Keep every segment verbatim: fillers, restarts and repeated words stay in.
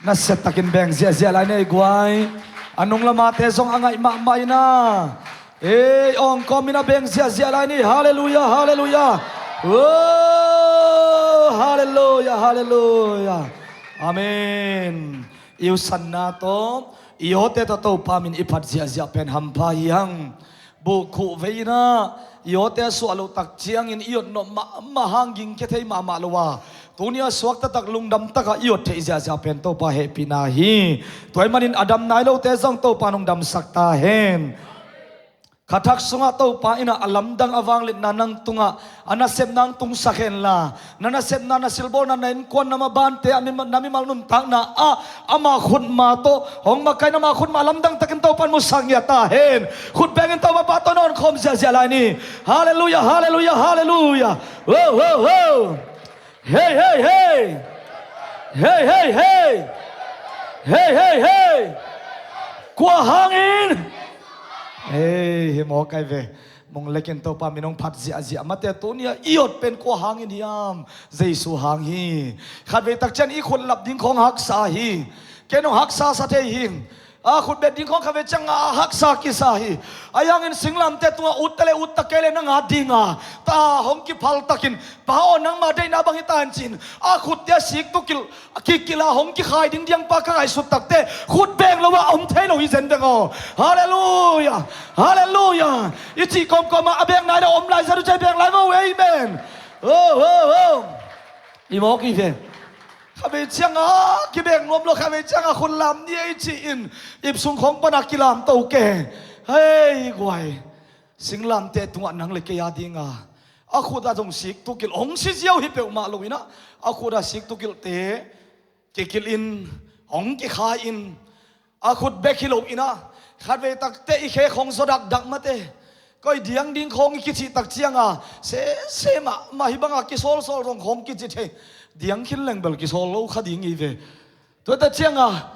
Nasia takin beng ziahziah lai ni ei guai. A nung lamate zong a ngaih mahmah ina. Ei, awng kawmin a beng ziahziah lai ni. Halleluiah, halleluiah. Oh, halleluiah, halleluiah. Amen. I usanna tawh i awte tawh Topa min i phat ziahziah pen hampha hi hang. Buh khuh vei inah i awte a suah loh tak ciangin i awt nawh mahmah hang gingkhia thei mahmah lo a, tuni a suak taktak lungdam takah i awt theih ziahziah pen Topa hehpihna hi. Tua ahih manin a dam nai lote zong Topa nong damsak ta hen. Kha thak sungah Topa inah a lamdang a vangliatna nang tungah a nasepna hong tungsak henla, na nasepna, na silbawlna, na innkuan, na mabante ah, na mimal nuntakna ah ama khutma tawh hong makaih, ama khutma lamdang takin Topa in musak ngiat ta hen. Khut bengin Topa pahtawi nawn khawm ziahziah lai ni. Halleluiah, halleluiah, halleluiah. Ho, ho, ho. Hei, hei, hei. Hei, hei, hei. Hei, hei, hei. Kua hangin? Hei, hi mawk ai ve. Mong lekin Topa min hong phat ziahziah mate, tuni a i awt pen kua hangin hiam? Jesu hang hi. Khatvei tak ciang i khut lap ding khawng haksa hi. Ken hong haksa sa thei hi. A khut bet ding khawng khatvei ciang a haksa kisa hi. Ahi hangin singlamteh tungah ut ta le ut ta kei le na ngat dinga, ta hong kiphal takin, Pa aw, nangma deihna bang hi ta hen ci-in a khutte a sik tukilh, a kikilh a hong kikhai ding diang pa ka ngaihsut takte khut beng lo ah a om thei lo hi zen veng aw. Halleluiah. Halleluiah. I cih kawmkawm ah a beng nai lo om lai zat uh cih beng lai vo. Amen. Oh, oh, oh. I mawk i ve. Khatvei ciang a kibeng nuam lo, khatvei ciang a khut lam ni ei ci-in ip sung khawng pan a kilam to ke. Hei guai. Singlamteh tungah nang le kei a dinga a khut a zong sik tukilh, hong si ziau hi peuhmah lo inah, a khut a sik tukilhte kikilh in, hong kikhai in, a khut bek hi lo inah, khatvei takte i khe khawng zaw dakdak mate. Koi diang ding khawng i kicih tak cianga sese mahmah hi banga kisawlsawl zong khawng kici thei. Diang khin leng bel kisawl lo kha ding hi ve. Tua ta cianga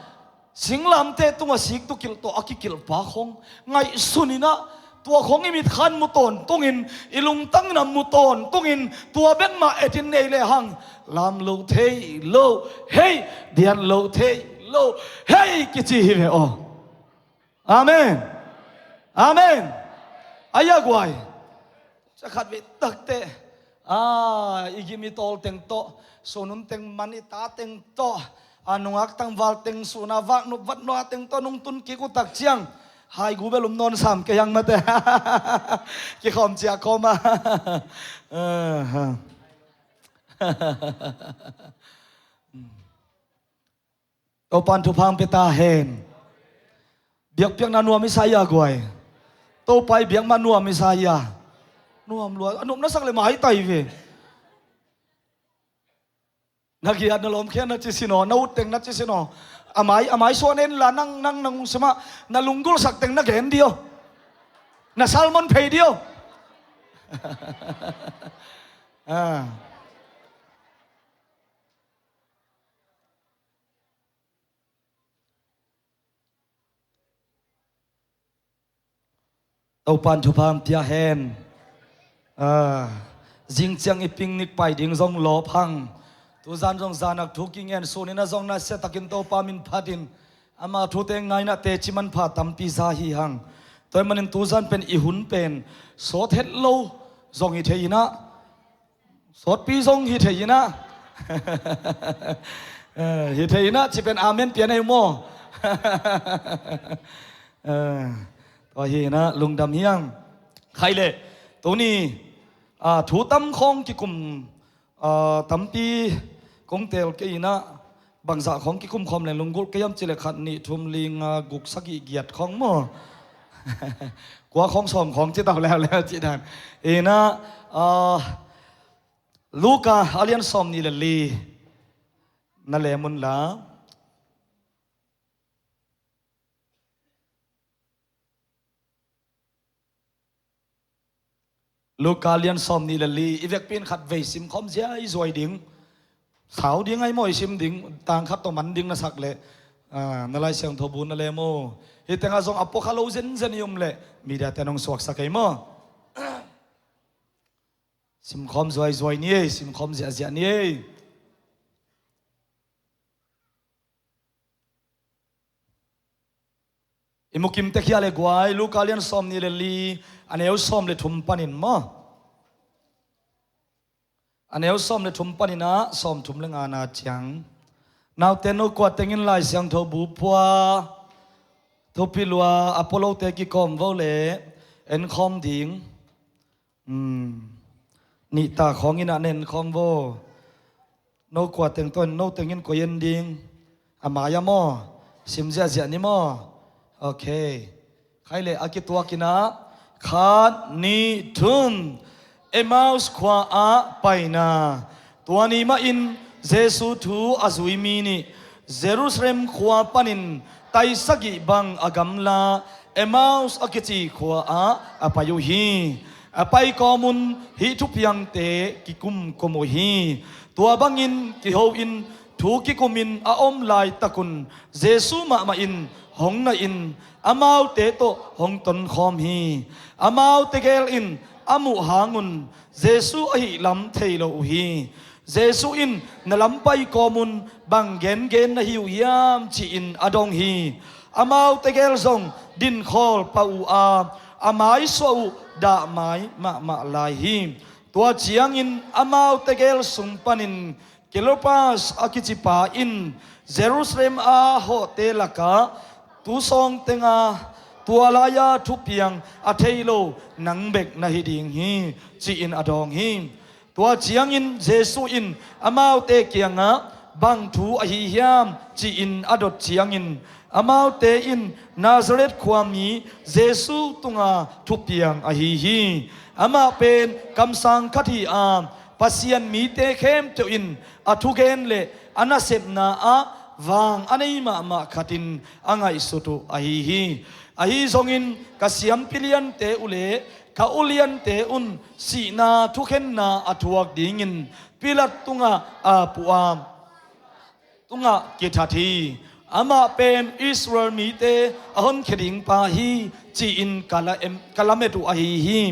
singlamteh tungah sik tukilh tawh a kikilhpa khawng ngaihsun inah, tua khawng i mitkhan mu tawntungin, i lungtang inah mu tawntungin, tua bek mah etin nei lehang lam lo thei lo, hei, dian lo thei lo, hei, kici hi ve aw. Amen. Amen. Ai a guai. Cia khatvei takte, a, i gim i tawl teng tawh, sunun teng man i ta teng tawh, a nungak tangval teng suna vak nup vat nua teng tawh nung tun kik uh tak ciang, hai gu bel um nawn sam kei hang mate. Kikhawm ciah khawm a. Topan thupha hong pia ta hen. Biakpiakna nuam i sa hi a guai. Topa i biak mah nuam i sa hi a. Nuam lua, a nopna sak le maitai ve. Na giat na lawmkhiat na ci sin aw, na ut teng na ci sin aw. A mai, a mai suan en la nang, nang, nang ung simah na lunggulhsak teng na gen dio. Na salmon phei dio. Ah. Topan thupha hong pia hen. Ah, zing ciang i picnic pai ding zong lawp hang. Tuzan zong zanak thu kingen sunin a zong nasia takin Topa min phatin ama thute ngainate ci manpha tampi za hi hang. Tua ahih manin tuzan pen i hun pen sawt het lo zong hi thei inah, sawtpi zong hi thei inah. Eh, hi thei inah ci pen amen pian ei maw? Eh, tua hi inah lungdam hiang. Khai leh tuni, ah, thu tam khawng kikum, ah, tampi kong teel kei inah, bangzah khawng kikum khawm leng lunggulh kei hiam ci leh khat nih thum li nga guk sagih giat khawng maw? Kua khawng sawm khawng ci tau leuleu ci dan. Inah, ah, Luka a lian sawm nih le li na lem un la. Luka lian sawm nih le li, i vekpi in khat vei sim khawm ziaizuai ding. Sau ding ai maw i sim ding, tang khat tawh man ding na sak leh, ah, na Lai Siangtho bu na lem uh. Hih tengah zong a puakha lo zenzen i um leh media te nong suaksak ei maw? Sim khawm zuaizuai ni ei, sim khawm ziahziah ni ei. I mukim tek hia le guai, Luka lian sawm nih le li, a neu sawm le thum panin maw? A neu sawm le thum panin ah sawm thum le nga na ciang. Naute no kua tengin Lai Siangtho bu pua, thupi lua, a pualote kikawm vo le en khawm ding. Hmm. Nih ta khawngin ah na en khawm vo. No kua teng tawh no tengin koi en ding. A mai-ah maw? Sim ziahziah ni maw? Ok. Khai le a kituakin ah khat, nih, thum. Emmaus khua ah paina. Tua ni mahin Jesu thu a zui mi nih Jerusalem khua panin tai sagih bang a gamla Emmaus a kici khua ah a pai uh hi. A pai kawmun hih thupiangte kikumkum uh hi. Tua bangin kiho in thu kikumin a om laitakun Jesu mahmah in hong nahin amaute tawh hong tonkhawm hi. Amaute gel in a muh hangun Jesu ahih lam thei lo uh hi. Jesu in na lam pai kawmun bang gengen na hi uh hiam ci-in a dong hi. Amaute gel zong dinkhawl pah uh a, a maisuah uh dahmai mahmah lai hi. Tua ciangin amaute gel sung panin Kleopas a kicipa in Jerusalem a hawhte lakah tu sawng tenga tua lai-a thupiang a thei lo nang bek na hi ding hi, ci-in a dawng hi. Tua ciangin Jesu in amaute kiangah bang thu ahi hiam ci-in a dot ciangin amaute in Nazareth khuami Jesu tunga thupiang ahi hi. Amah pen kamsang khat hi a, Pasian mite khempeuh in a thugen le a nasepna ah vang a nei mahmah khatin a ngaihsut uh ahi hi. Ahi zongin ka siampi liante uh le ka uliante un sihna thukhenna a thuak dingin Pilat tungah a puh a, tungah kithat hi. Amah pen Israel mite a honkhia ding pa hi, ci-in ka la em-, ka lamet uh ahi hi.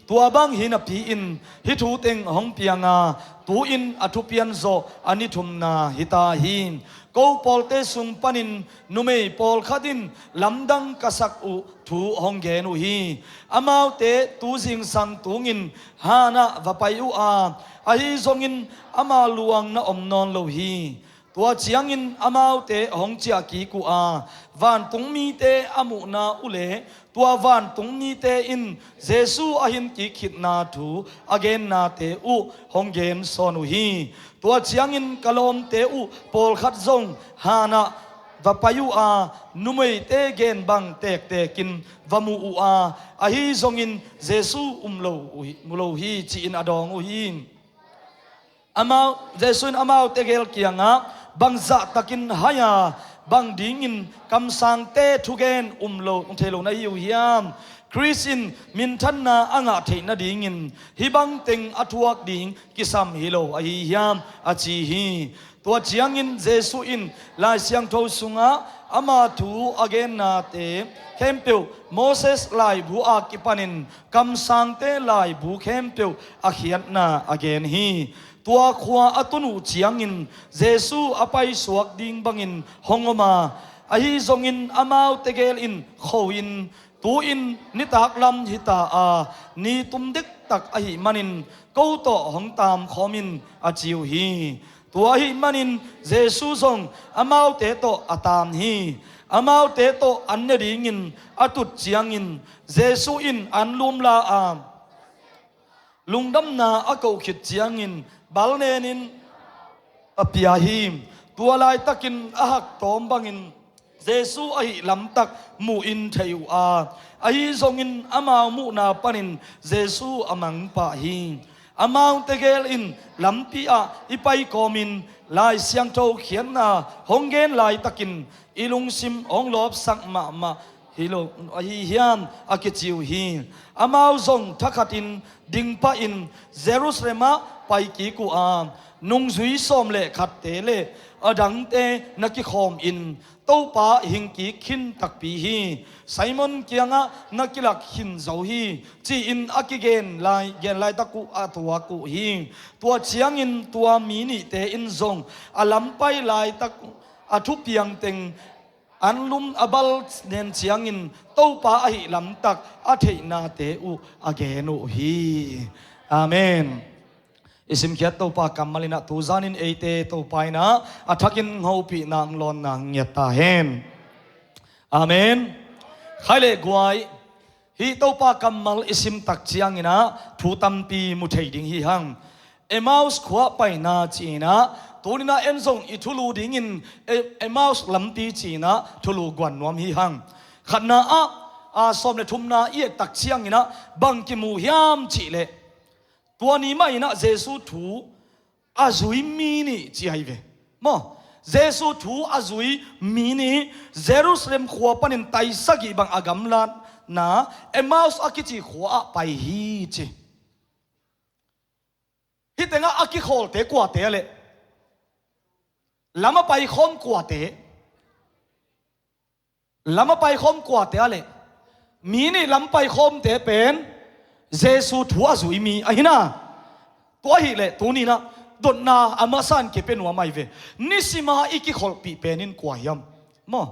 Tua bang hi napi-in hih thu teng hong pianga tu-in a thupian zawh a ni thumna hi ta hi. Ko pawlte sung panin numei pawlkhat in lamdang ka sak uh thu hong gen uh hi. Amaute tu zingsang tungin hanah va pai uh a, ahi zongin ama luang na om nawn lo hi. Tua ciangin amaute hong ciah kik uh a, vantung mite a muhna uh le tua vantung mite in Jesu a hin kik khitna thu a gennate uh hong gen sawn uh hi. Tua ciangin ka lawmte uh pawlkhat zong hanah va pai uh a, numeite gen bang tektekin va mu uh a, ahi zongin Jesu um lo uh hi, mu lo hi, ci-in a dawng uh hi. Amau, Jesu in amaute gel kiangah, bang zahtakin hai-a bang dingin kamsangte thugen um lo, um thei lo na hi uh hiam? Khrist in minthanna a ngah theih nadingin hih bang teng a thuak ding kisam hi lo ahi hiam? A ci hi. Tua ciangin Jesu in Lai Siangtho sungah ama thu a gennate khempeuh Moses laibu a kipanin kamsangte laibu khempeuh a khiatna a gen hi. Tua khua a tun uh ciangin Jesu a paisuak ding bangin hong om a, ahi zongin amaute gel in kho-in, tu-in nitak lam hi ta a, ni tum dektak ahih manin ko tawh hong taamkhawm in, a ci uh hi. Tua ahih manin Jesu zong amaute tawh a taam hi. Amaute tawh an ne dingin a tut ciangin Jesu in an lumla a, lungdamna a koh khit ciangin bal nenin a pia hi. Tua laitakin a hak tawm bangin Jesu ahih lamtak muhin thei uh a, ahi zongin amau muhna panin Jesu a mang pah hi. Amaute gel in lampi ah i pai kawmin Lai Siangtho khiatna hong gen laitakin i lungsim hong lawpsak mahmah hi lo ahi hiam, a kici uh hi. Amau zong thakhatin ding pahin Jerusalem ah pai kik uh a, nungzui sawm le khatte le a dangte na kikhawmin Topa hing kik khin takpi hi. Simon kiangah na kilak khin zo hi, ci-in a kigen lai, gen laitak uh a tuak uh hi. Tua ciangin tua mi nihte in zong a lam pai laitak a thupiang teng Anlum a bal nen ciangin Topa ahih lamtak a theihnate uh a gen uh hi. Amen. I simkhiat Topa kammal in ah tuzanin eite Topa in ah a thakin hopihna hong lawnna hong ngiat ta hen. Amen. Khai le guai, hih Topa kammal i simtak ciangin ah thu tampi mu thei ding hi hang. Emmaus khua paina ci-in ah, tuni-in ah en zong i thulu dingin E-, Emmaus lampi ci-in ah thulu guan nuam hi hang. Khatna ah, a, sawm le thumna i ettak ciangin ah bang kimu hiam cih leh, tua ni mah in ah Jesu thu a zui mi nih ci ahi ve. Maw, Jesu thu a zui mi nih Jerusalem khua panin taisagih bang a gamlatna Emmaus a kici khua ah pai hi ci. Hih tengah a kikhawlte kuate a leh, lam a paikhawm kuate, lam a paikhawm kuate a leh, mi nih lam paikhawmte pen Jesu thu a zui mi ahi na. Tua ahih leh tuni-in ah dotna a masa in kipia nuam ahi ve. Nisima i kikholhpih pen in kua hiam? Maw,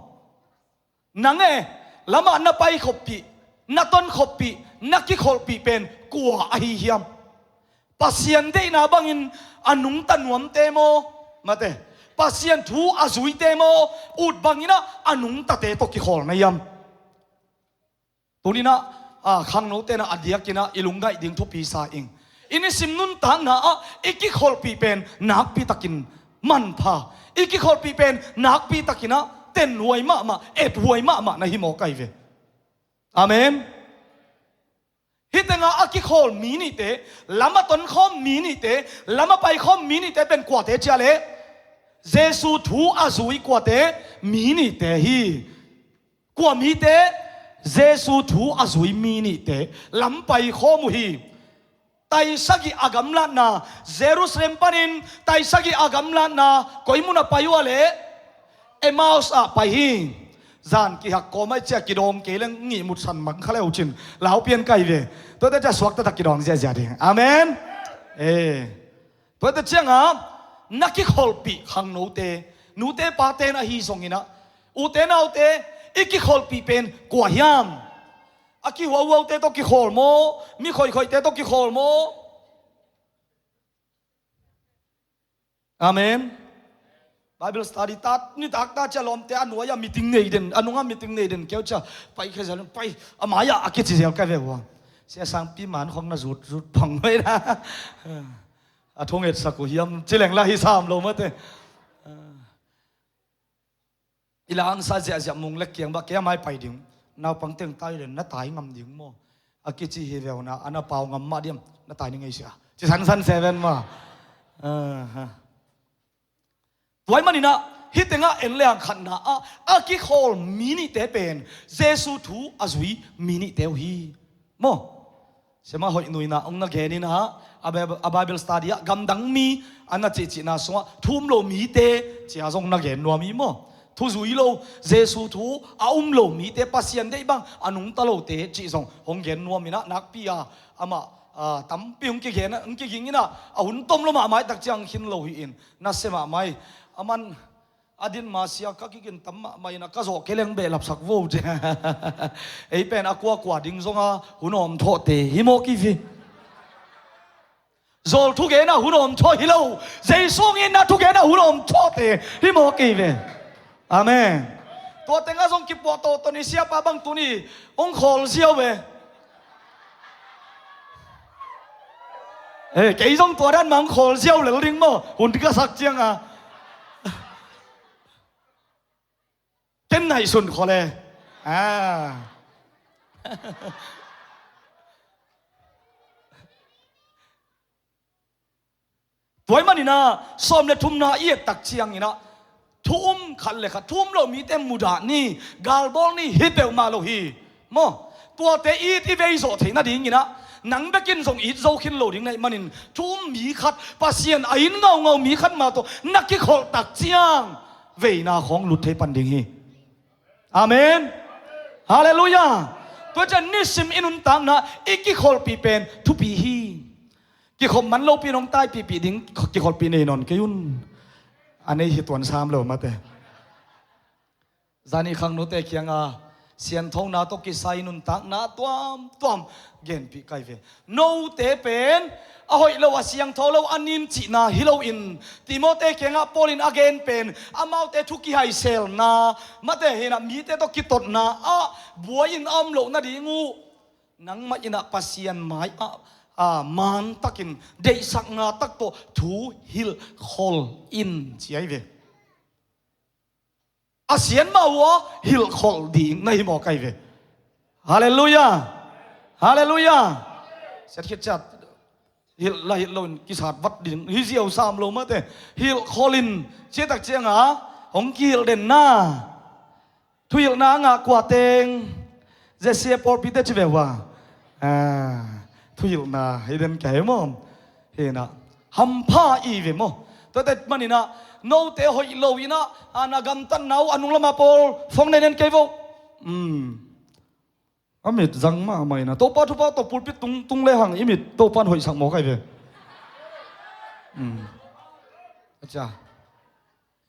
nang e, lamah na pai khoppih, na ton khoppih, na kikholhpih pen kua ahi hiam? Pasian deihna bangin a nungta nuamte maw? Mate, Pasian thu a zuite maw? Ut bangin ah a nungtate tawh kikhawl na hiam? Tuni-in ah, a, khangnote in ah a diakin ah i lungngaih ding thupi sa ing. I nisim nuntakna ah i kikholhpih pen nakpi takin manpha, i kikholhpih pen nakpi takin ah tenhuai mahmah, ethuai mahmah na hi mawk ahi ve. Amen. Hih tengah a kikhawl mi nihte, lam a tonkhawm mi nihte, lam a paikhawm mi nihte pen kuate ci a leh, Jesu thu a zui kuate? Mi nihte hi. Kua mite? Jesu thu a zui mi nihte lam paikhawm uh hi. Taisagih a gamlatna, Jerusalem panin taisagih a gamlatna koi mun ah pai uh a leh? Emmaus ah pai hi. Zan kihak kawm aih ciah kidawng kei leng ngihmut san mang kha le uh cin lau pian kai ve. Tuate ciah suakta tak kidawng ziahziah ding. Amen. Eh. Tuate ciangah na kikholhpih khangnote, nute pate na hi zongin ah, ute naute, i kikholhpih pen kua hiam? A kihuauhuaute tawh kikhawl maw? Mi khoikhoihte tawh kikhawl maw? Amen. Bible study ta, nitak ta ciah lawmte a nuai-ah meeting nei den, a nungah meeting nei den keu ciah pai khia zel, pai, a mai-ah a kici zel kai ve uh a. Sia Sangpi man khong na zut, zut phang mai na. A thong etsak uh hiam ci leng lah hi sam lo mate. I langsa ziahziah mung lek kiang bah kei a mai pai ding. Naupang teng tai le na tai ngam ding maw? A kici hi ve uh na, a na pau ngam mah diam, na tai ni ngei sia. Ci sansan seven maw? Aha. Tua ahih manin ah, hih tengah en leng khatna ah, a kikhawl mi nihte pen Jesu thu a zui mi nihte uh hi. Maw? Sia mah hoih nuihna hong na gen in ah, a Bi-, a Bible study ah gamdang mi a na cihcihna sungah thu um lo mite ci-a zong na gen nuam hi maw? Thu zui lo, Jesu thu a um lo mite, Pasian deih bang a nungta lote cih zong hong gen nuam in ah, nakpi-a amah, a, tampi hong kigen, hong kiging in ah, a hun tom lo mahmah tak ciang khin lo hi in, nasia mahmah hi. A man a din ma sia ka kikin tam mahmah in ah, ka zawh kei leng behlapsak vo ci. Ei pen a kuakua ding zonga hun awm thawhte hi mawk hi ve. Zawl thugenah hun awm thawh hi lo, Jesu hong itna thugenah hun awm thawhte hi mawk hi ve. Amen. Tua tengah zong kipuah tawh tawh ni, siapa bang tuni hong khawl ziau ve. Eh, kei zong tua dan mah hong khawl ziau lel ding maw, hun ka sak cianga. Ken naih sun khawl e. Ah. Tua ahih manin ah, sawm le thumna i et tak ciangin ah, thu um khat le khat, thu um lo mite mudah ni, galbawl ni, hi peuhmah lo hi. Maw, tuate it i vei zawh theih nadingin ah, nang bekin zong it zo khin lo ding na hih manin, thu um mi khat, Pasian a it ngaungau mi khat mah tawh na kikholh tak ciang, veina khawng lut thei pan ding hi. Amen. Halleluiah. Tua ciang nisim i nuntakna, i kikholhpih pen thupi hi. Kikhop man lopi in hong taipihpih ding kikholhpih nei nawn kei un. A nei hi tuan sam lo mate. Zani khangnote kianga sianthona tawh kisai nuntakna tuamtuam genpih kai ve. Note pen a hoih lo, a siangtho lo, a nim cihna hi loin Timote kiangah Paul in a gen pen amaute thu kihaiselna, mate hinah mite tawh kitotna ah buai-in a om loh nading uh nangmah inah Pasian mai-ah a, mantakin deihsakna tak tawh thu hilhkhol in ci ahi ve. A sian mah uh a hilhkholh ding na hi mawk ahi ve. Halleluiah. Halleluiah. Siat khit ciat hilh la hilh loin kisat vat ding hi ziau sam lo mate. Hilhkholh in ciatak cianga hong kihilh den na. Thuhilhna a ngah kua teng, J C A pawlpite ci ve uh a. Ah, thuhilhna hi den ka he maw? Hinah hampha i ve maw? Tuate maninah note hoih lo inah a na gamtatna uh a nunglamah pawl phone nei nen kei vo. Um. A mit zang mahmah inah Topa thupha tawh pulpit tung, tung le hang i mit Topa in hoihsak mawk ahi ve. Um. Acha.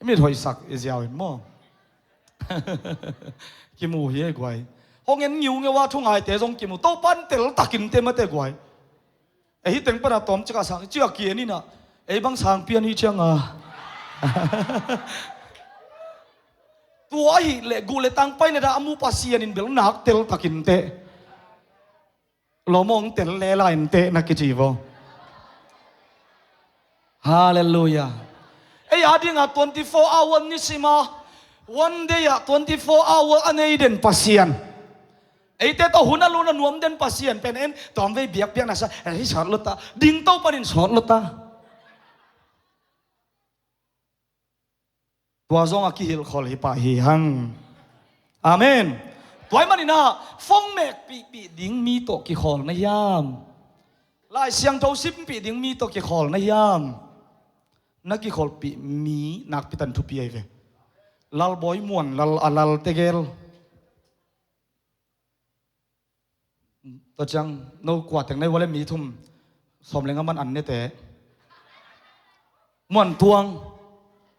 I mit hoihsak i ziau in maw? Kimu hi e guai. Hong en ngiungeu a thu ngaite zong kimu. Topa in teltakin te mate guai. Ei hi teng pana tawm cika sang cika ki en inah ei bang sang pian hi cianga. Tua ahih leh guh le tang paina dah a mu Pasian in bel nak teltakin te. Lawmawng tel lela inteh na kici vo. Halleluiah. Ei a dingah twenty four hour nisima one day ah twenty four hour a nei den Pasian, eite tawh hun a luna nuam den Pasian pen en tawmvei biakpiakna sa ei sawt luta ding to panin sawt luta. Tua zong a kihilhkhol hi pah hi hang. Amen. Tua ahih maninah fong mekpihpih ding mi tawh kikhawl na hiam? Lai Siangtho simpih ding mi tawh kikhawl na hiam? Na kikholhpih mi nakpi tan thupi ahi ve. Lalbawi muan lal a lal tegel. Tua ciang no kua teng na hi ua le mi thum sawm le nga man an nete. Muan tuang.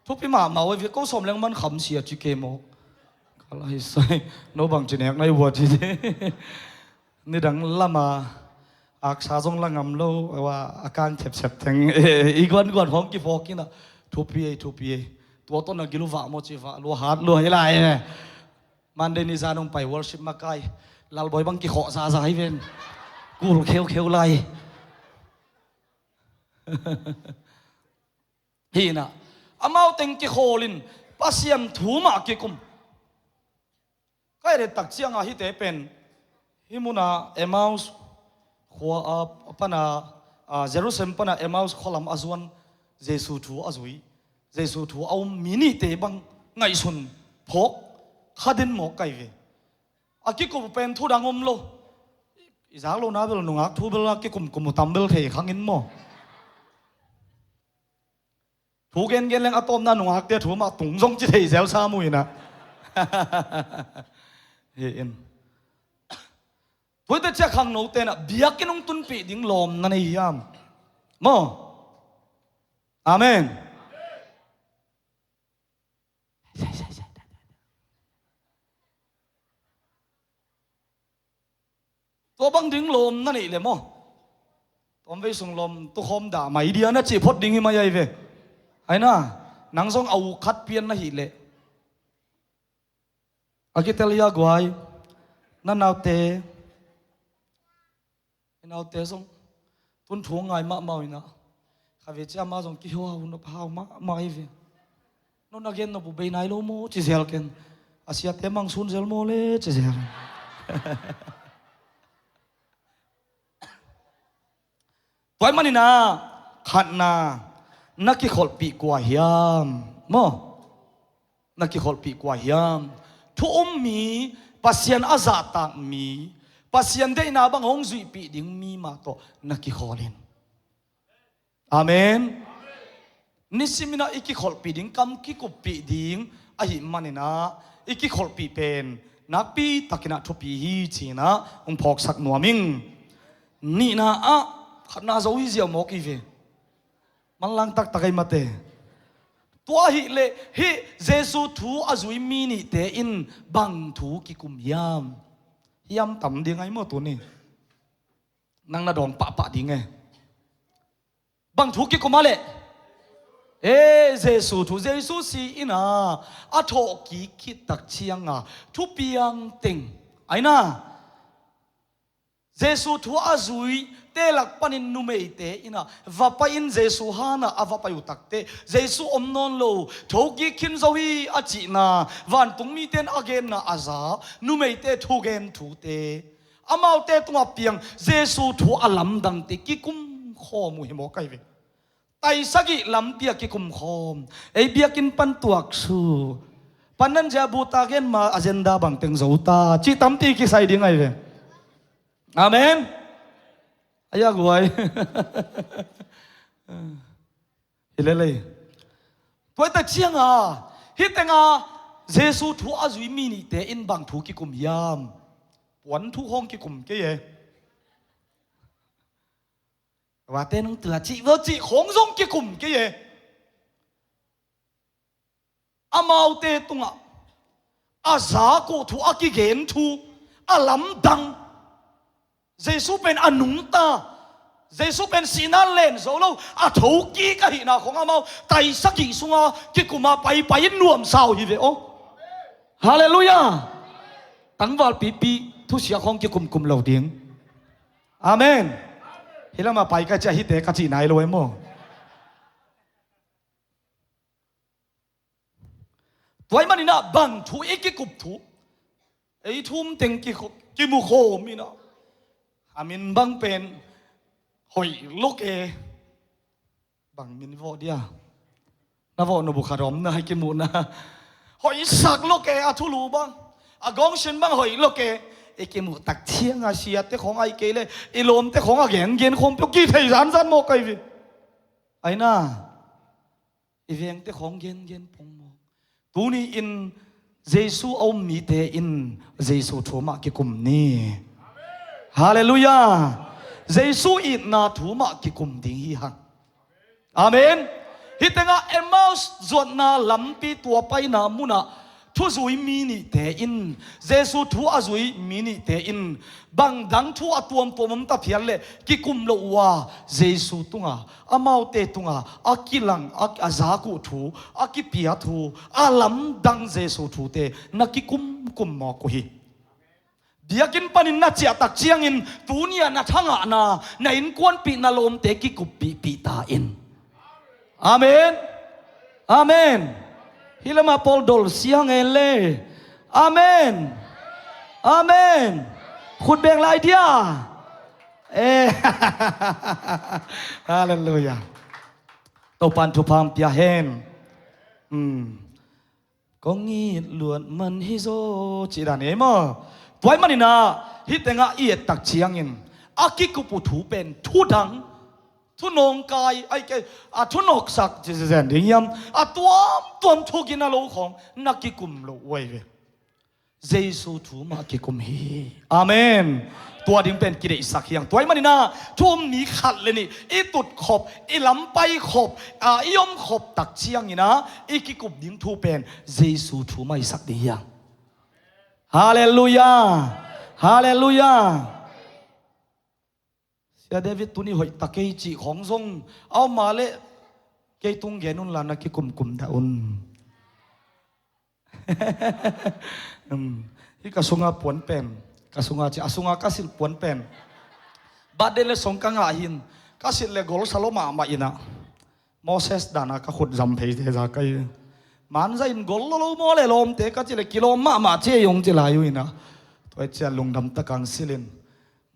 Thupi mahmah ua hi ve ko sawm le nga man kham sia ci ke maw. Ka lai sai no bang ci nek na hi ua ci. Nidang lama aksa zong la ngam lo a kang thepsep teng i guanguan hong kiphawk inah thupi ei thupi ei. Tua tawh na gil uh vah maw ci vah lua hat lua hi lai. Monday ni zan hong pai worship makai. Lalbawi bang kikhawh zaza hi ven. Kul kheukheu lai. Hinah amau teng kikhawlin Pasian thu mah kikum. Ka et tak cianga hite pen hih muna Emmaus khua a pana, a, Jerusalem pana Emmaus khualam a zuan Jesu thu a zui, Jesu thu a um mi nihte bang ngaihsun phawk kha den mawk kai ve. A kikup pen thu dang om lo. I zak lona bel nungak thu bel a kikumkum uh tam bel thei khangin maw? Thu gengen leng a tawpna nungakte thu mah tung zong ci thei zel sa mu inah. Hi in. Tuite ciah khangno tenah biakinn hong tunpih ding lawm na nei hiam? Maw? Amen. Tua bang ding lawm na neih le maw? Tuamvei sung lawm tukhawm dah mai dia na cih phot ding hi mai ahi ve. Aina nang zong a uk khat pian na hih leh a kitel hia guai. Na naute, i naute zong tun thu ngai mahmah uh inah kha ve cia ma zong kihau nop hau mahmah ahi ve. No na gen nop uh bei nai lo maw ci zel ken. A siate mang sun zel maw le ci zel. Tua ahih maninah khatna na kikholhpih kua hiam? Maw? Na kikholhpih kua hiam? Thu um mi, Pasian a zahtak mi, Pasian deihna bang hong zuihpih ding mi mah tawh na kikhawl in. Amen. Nisiminah i kikholhpih ding, kam kikuppih ding ahih maninah i kikholhpih pen nakpi takinah thupi hi cinah hong phawksak nuam ing. Nihna ah khatna zo hi ziau mawk hi ve. Manlang taktak ahi mate. Tua ahih leh hih Jesu thu a zui mi nihte in bang thu kikum hiam? Hiam tam ding ahi maw tuni? Nang na dawng pahpah ding e. Bang thu kikum a leh? E, Jesu thu, Jesu si in a, a thawhkik khit tak ciang a, thupiang teng. Aina, Jesu thu a zuite lak panin numeite in a, va pai in Jesu han a, a va pai uh takteh, Jesu om nawn lo, thokik khin zo hi a cihna, vantung mite in a genna a za, numeite thugen thute, amaute tungah piang Jesu thu a lamdangte kikum khawm uh hi maw kai ve. Tai sagih lampi a kikum khawm. Ei biakinn pan tuak su. Pan nan zia buta gen ma agenda bang teng zo ta. Cih tampi kisai ding ahi ve. Amen. Ai a guai. Hi lelei. Tua tak ciang a, hih teng a Jesu thu a zui mi nihte in bang thu kikum hiam? Puan thu khawng kikum kei e. Vate nung tua cih vo cih khawng zong kikum kei e. Amaute tungah a zak uh thu a kigen thu a lamdang. Jesu pen a nungta. Jesu pen sihna len zo lo, a thokik ahihna khawng amau tai sagih sunga kikum a paipai in nuamsa uh hi ve aw. Halleluiah. Tangval pipi thusia khawng kikumkum lo ding. Amen. Hi lamah pai ka ci a, hite ka cih nai lo e maw? Tua ahih manin ah bang thu i kikup thu, ei thu um teng ki, kimu khawm in ah, a min bang pen hoih lok e. Bang min vawh dia? Na vawh nu bu khat om na, i kimuhna hoihsak lok e, a thulu bang, a gawngsin bang hoih lok e. I kimuh tak ciang a siate khawng ahih kei leh i lawmte khawng a gengen khawm peuh kithei zanzan mawk ahi ve. Aina, i vengte khawng gengen pongmawk. Tuni-in Jesu a um mite in Jesu thu mah kikum ni. Halleluiah. Jesu itna thu mah kikum ding hi hang. Amen. Hih tengah Emmaus zuatna lampi tua paina munah thuzui mi nihte in, Jesu thu a zui mi nihte in bang dang thu a tuamtuam om ta phial leh kikum lo uh a, Jesu tunga, amaute tunga a kilang, a, a zak uh thu, a kipia thu, a lamdang Jesu thute na kikumkum mawk uh hi. Biakinn panin na ciah tak ciangin tuni-ah na thangahna, na innkuanpih, na lawmte kikuppihpih ta in. Amen. Amen. Hih lamah pawl dol siang en le. Amen. Amen. Khut beng lai dia. Eh. Halleluiah. Topan thupha pia hen. Hmm. Kong it luat man hi zaw cih dan ei maw? Tua ahih manin ah hih tengah i et tak ciangin a kikup uh thu pen thudang, thunawngkai, ai kei, a thunawksak ci zen ding hiam? A tuamtuam thu gina lo khawng na kikum lo uh ahi ve. Jesu thu mah kikum hi. Amen. Tua ding pen kideihsak hi hang. Tua ahih manin ah thu um ni khat le nih i tut khop, i lampai khop, a, i om khop tak ciangin ah i kikup ding thu pen Jesu thu mah hisak ding hi hang. Halleluiah. Halleluiah. Sia David tuni hoih ta kei cih khawng zong a om mah leh kei tung gen un la, na kikumkum dah un. Um, hih ka sunga puan pen, ka sunga ci, a sunga ka silh puan pen, birthday le song ka ngah hin, ka silh le gol sa lo mahmah in ah, Moses dana ka khut zam phei te za ka hi. Manza in gol lo lo maw le lawmte ka ci le kilawm mahmah ci ei hong ci lai uh in ah, tua hi ciah lungdam tak hong silh in,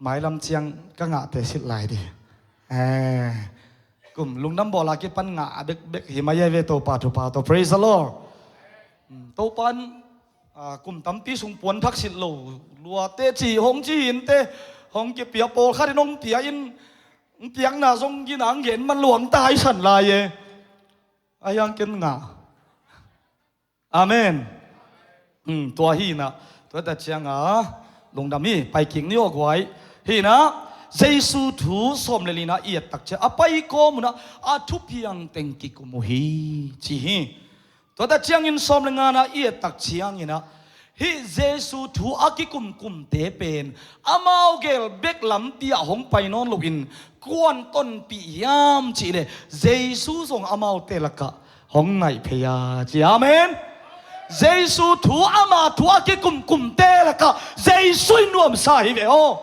mailam ciang ka ngahte silh lai dih. Eh, kum lungdam bawl a kipan ngah a bekbek hi mai a ve, Topa thupha tawh. Praise the Lord. Hmm, Topa in, ah, kum tampi sung puan thak silh lo luate ci hong ci hinte, hong kipia pawlkhat in hong pia in, hong piakna zong gina hong gen man luang ta hai san lai e. A hiang ken ngah. Amen. Hmm, tua hi in ah, tua ta ciang a, lungdam hi, pai kik ni aw guai. Hi in ah, Jesu thu sawm le lina i et tak ciang a pai kawm unah a thupiang teng kikum uh hi, ci hi. Tua tak ciangin sawm le ngana i et tak ciangin ah hih Jesu thu a kikumkumte pen amau gel bek lampi ah hong pai nawn loin kuan tonpih hiam cihleh Jesu zong amaute lakah hong ngaih phei a ci. Amen. Jesu thu, ama thu a kikumkumte lakah Jesu in nuamsa hi ve aw.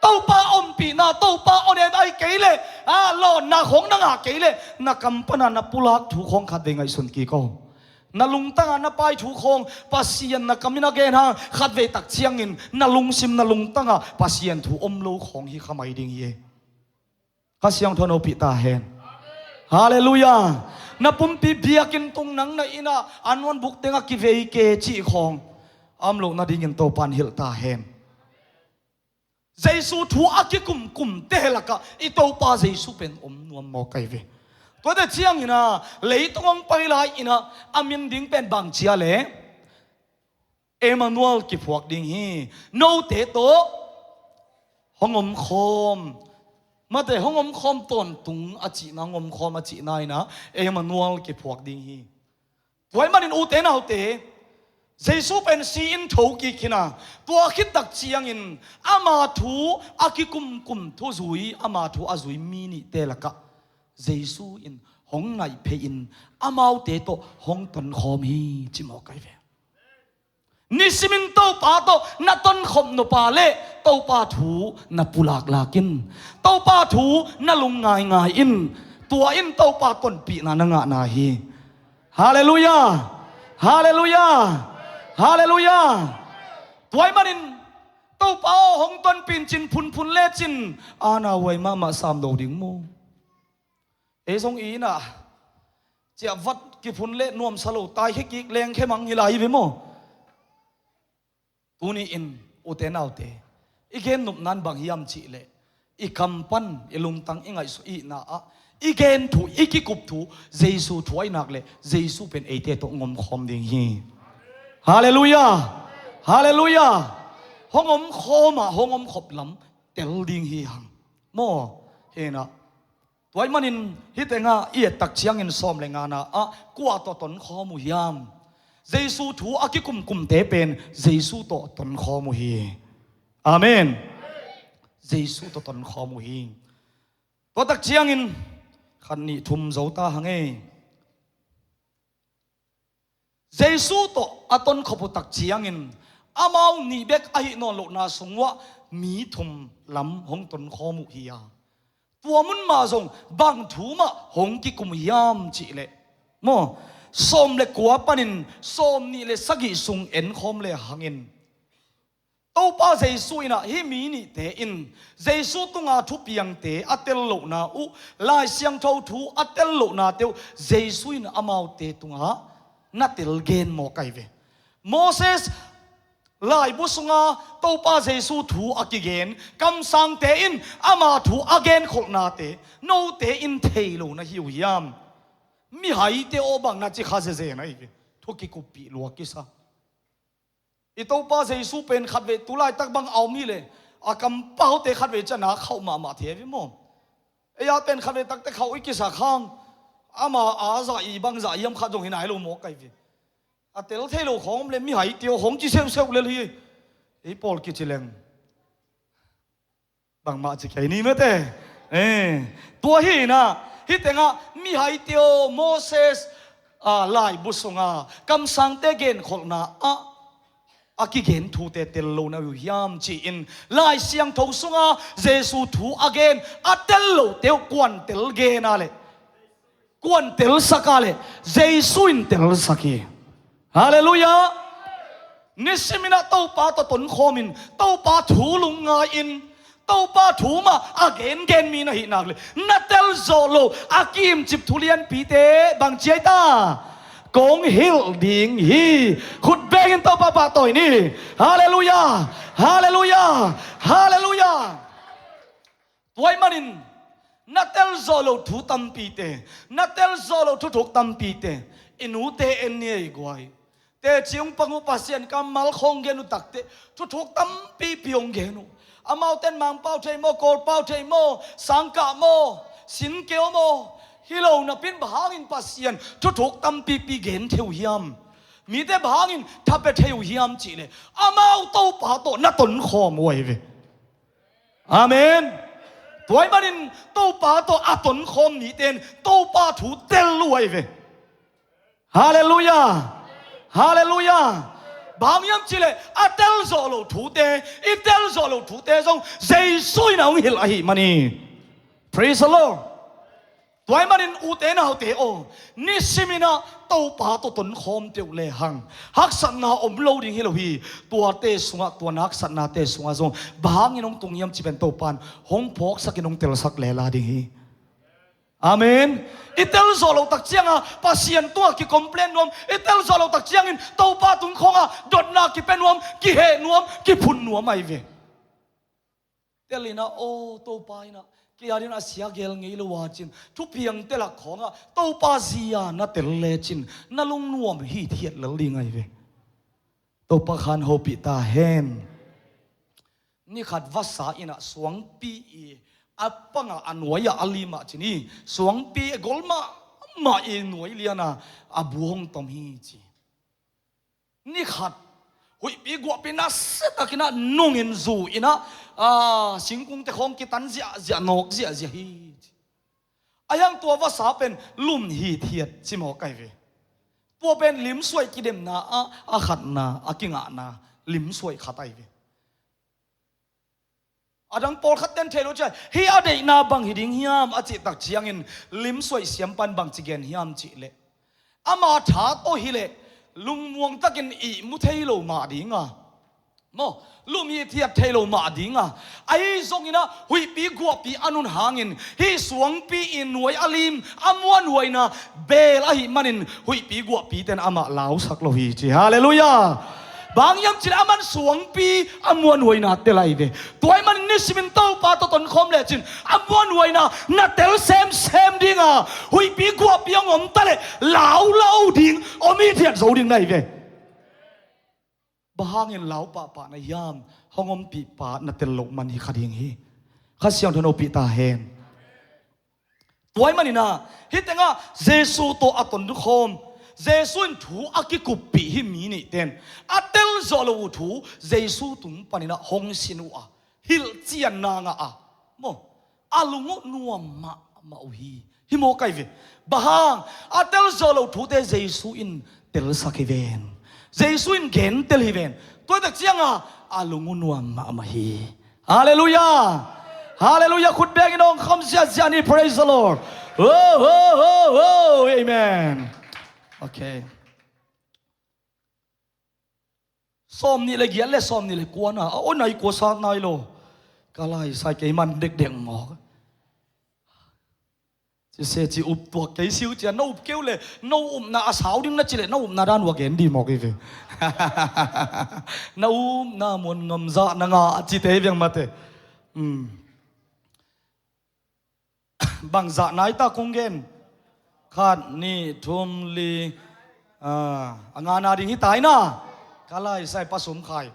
Topa ompihna, Topa onem ai kei leh, a, lawnnak hong na ngah kei leh na kam pana na pulak thu khawng khat vei ngaihsun kik aw. Na lungtanga na pai thu khawng, Pasian na kamin a gen hang khat vei tak ciangin na lungsim na lungtanga Pasian thu om lo khawng hi kha mai ding hi. Kha Siangtho in hopih ta hen. Halleluiah. Na pumpi biakinn tung nang na innah a nuanbuk tengah kivei ke cih khawng a om loh nadingin Topa in hilh ta hen. Jesu thu a kikumkumte lakah i Topa Jesu pen om nuam mawk ai ve. Tuate ciangin ah leitung hong pai lai innah a min ding pen bang cia le Emmanuel kiphuak ding hi. Note tawh hong omkhawm. Mate, hong omkhawm tawntung a cihna, hong omkhawm a cihna innah Emmanuel kiphuak ding hi. Tua ahih manin ute naute, Jesu pen si-in thokik hi a, tua khit tak ciangin ama thu a kikumkum thuzui, ama thu a zui mi nihte lakah Jesu in hong ngaih phei-in amaute tawh hong tonkhawm hi ci mawk ai ve. Nisimin Topa tawh na tonkhop nop a leh Topa thu na pulaklak in, Topa thu na lungngaingai in, tua in Topa tonpihna na ngahna hi. Halleluiah. Halleluiah. Halleluiah. Tua ahih manin Topa aw, hong tonpih in cin phunphun lecin a na huai mahmah sam do ding maw? Ei zong i innah ciahvat kiphun leh nuamsa lo, taikhia kik, lengkhia mang hi lai hi ve maw? Tuni-in ute naute, i gen nopna in bang hiam cihleh i kam pan i lungtang i ngaihsut i itna ah i gen thu, i kikup thu Jesu thu ahih nak leh Jesu pen eite tawh hong omkhawm ding hi. Halleluiah. Halleluiah. Hong omkhawm ah hong omkhop lam tel ding hi hang maw? Hi a, tua ahih manin hih tengah i et tak ciangin sawm le ngana ah kua tawh tonkhawm uh hiam? Jesu thu a kikumkumte pen Jesu tawh tonkhawm uh hi. Amen. Jesu tawh tonkhawm uh hi. Tua tak ciangin khat nih thum zo ta hang ei. Jesu tawh a tonkhop uh tak ciangin amau nih bek ahih nawn lohna sung uah mi thum lam hong tonkhawm uh hi a, tua mun mah zong bang thu mah hong kikum uh hiam cihleh maw, sawm le kua panin sawm nih le sagih sung enkhawm le hangin Topa Jesu in ah hih mi nihte in Jesu tunga thupiangte a tel lohna uh, Lai Siangtho thu a tel lohnate uh Jesu in amaute tungah na tel gen mawk ai ve. Moses laibu sunga Topa Jesu thu a kigen kamsangte in ama thu a genkholhnate note in thei lo na hi uh hiam? Mihaite aw, bang na ci kha zeze na hi ve. Thu kikuppih lua kisa. I Topa Jesu pen khatvei tu laitak bang a om hileh a kampaute khatvei ciang a khauh mahmah thei ve maw? Ei a pen khatvei takte khauh i kisak hang ama a zah i bang zah hiam khat zong hi nai lo mawk ai ve. A tel thei lo khawng om le mihaite aw hong ci seuhseuh lel hi. Ei pawl kici leng bangmah ci kei ni mate. Eh, tua hi in ah hih tengah mihaite aw, Moses, ah, laibu sunga kamsangte genkholhna ah a kigen thute tel lo na uh hiam ci-in Lai Siangtho sunga Jesu thu a gen a tel lote uh kuan tel gen a leh kuan telsak a leh Jesu in telsak hi. Halleluiah. Nisimin ah Topa tawh tonkhawmin Topa thu lungngai-in Topa thu mah a gengen mi na hih nak leh na telzawh loh a kimcip thu lianpite bang ci ai ta? Kong hilh ding hi. Khut bengin Topa pahtawi ni. Halleluiah. Halleluiah. Halleluiah. Tua ahih manin na telzawh loh thu tampite, na telzawh loh thuthuk tampite i nute en ni ei guai. Teci hong pang uh, Pasian kammal khawng gen uh takteh thuthuk tampipi hong gen uh. Amauten Mangpau thei maw, Kawlpau thei maw, Sangkah maw, Sinkeu maw, hi lo napi-in bang hangin Pasian thuthuk tampipi gen thei uh hiam? Mite bang hangin tha pia thei uh hiam cih leh, amau Topa tawh na tonkhawm uh ahi ve. Amen. Tua ahih manin Topa tawh a tonkhawm mite in Topa thu tel uh ahi ve. Halleluiah. Halleluiah. Bang hang hiam cih leh a telzawh loh thute, i telzawh loh thute zong Jesu in a hong hilh ahih manin. Praise the Lord. Tua ahih manin ute naute aw, nisimin ah Topa tawh tonkhawm teh uh lehang, haksatna om lo ding hi lo hi. Tuate sungah, tua na haksatnate sungah zong bang hangin hong tung hiam cih pen Topa in hong phawksakin hong telsak lela ding hi. Amen. I telzawh loh tak ciangin Pasian tungah ki-complain nuam, i telzawh loh tak ciangin Topa tung khawngah dotna kipia nuam, kiheh nuam, kiphun nuam ahi ve. Tel in ah, aw, Topa in ah kei adingin a sia gel ngei lo a cin, thupiang tel a khawngah Topa zia na tel lecin na lungnuam hithiat lel ding ahi ve. Topa khan hopih ta hen. Ni khat vasa in ah suangpi i a pangah, a nuai-ah, a limah cin hi, suangpi gol mahmah i nuai lianah a bu hong tom hi ci. Ni khat huihpi guahpi nasia takin ah nungin zu in ah, a, singkungte khawng kitan ziahziah, nawk ziahziah hi ci. Ahi hang tua vasa pen lum hithiat ci mawk ahi ve. Tua pen limsuaih kidemna ah a khatna, a kingahna limsuaih khat ahi ve. A dang pawlkhat ten thei lo ciang, hih a deihna bang hi ding hiam a cih tak ciangin limsuaih siampa in bangci gen hiam cih leh, ama tha tawh hi leh lungmuang takin ihmu thei lo mah ding a, maw, lum hithiat thei lo mah ding a, ahi zongin ah huihpi guahpi a nun hangin hih suangpi i nuai a lim, a muanhuaina bel ahih manin huihpi guahpite in amah lausak lo hi ci. Halleluiah. Bang hang hiam cih leh aman suangpi a muanhuaina tel ahi ve. Tua ahih manin nisimin Topa tawh tonkhawm lecin a muanhuaina na tel semsem ding a, huihpi guahpi hong om ta leh lau lo ding, om hithiat zo ding na hi ve. Bang hangin lau pahpah na hiam? Hong ompihpa na tel loh man hi kha ding hi. Kha Siangtho in hopih ta hen. Tua ahih manin ah hih tengah Jesu tawh a tonkhawm, Jesu in thu a kikuppih hih mi nihte in a telzawh loh uh thu Jesu tung panin ah hong sin uh a, hilhcianna ngah a, maw, a lung uh nuam mahmah uh hi. Hi mawk ahi ve. Bang hang? A telzawh loh thute Jesu in telsak hi ven. Jesu in gentel hi ven. Tua tak ciangin a lung uh nuam mahmah hi. Halleluiah. Halleluiah. Khut bengin hong kham ziahziah ni. Praise the Lord. Oh, oh, oh, oh. Amen. Okay. Sawmnih le giat le sawmnih le kua na a, aw, nai kua sa nai lo. Ka lai sai kei man dekdek mawk. Ci se ci up tuak kei siu cia, na up keu le na upna a sau ding na ci le na upna dan ua gen di mawk hi ve. Na upna muan ngam zah na ngah a cite hi veng mate. Bang zah nai ta kong gen? Khat, nih, thum, li, a, a ngana ding hi tai na. Ka lai sai pa sum khai.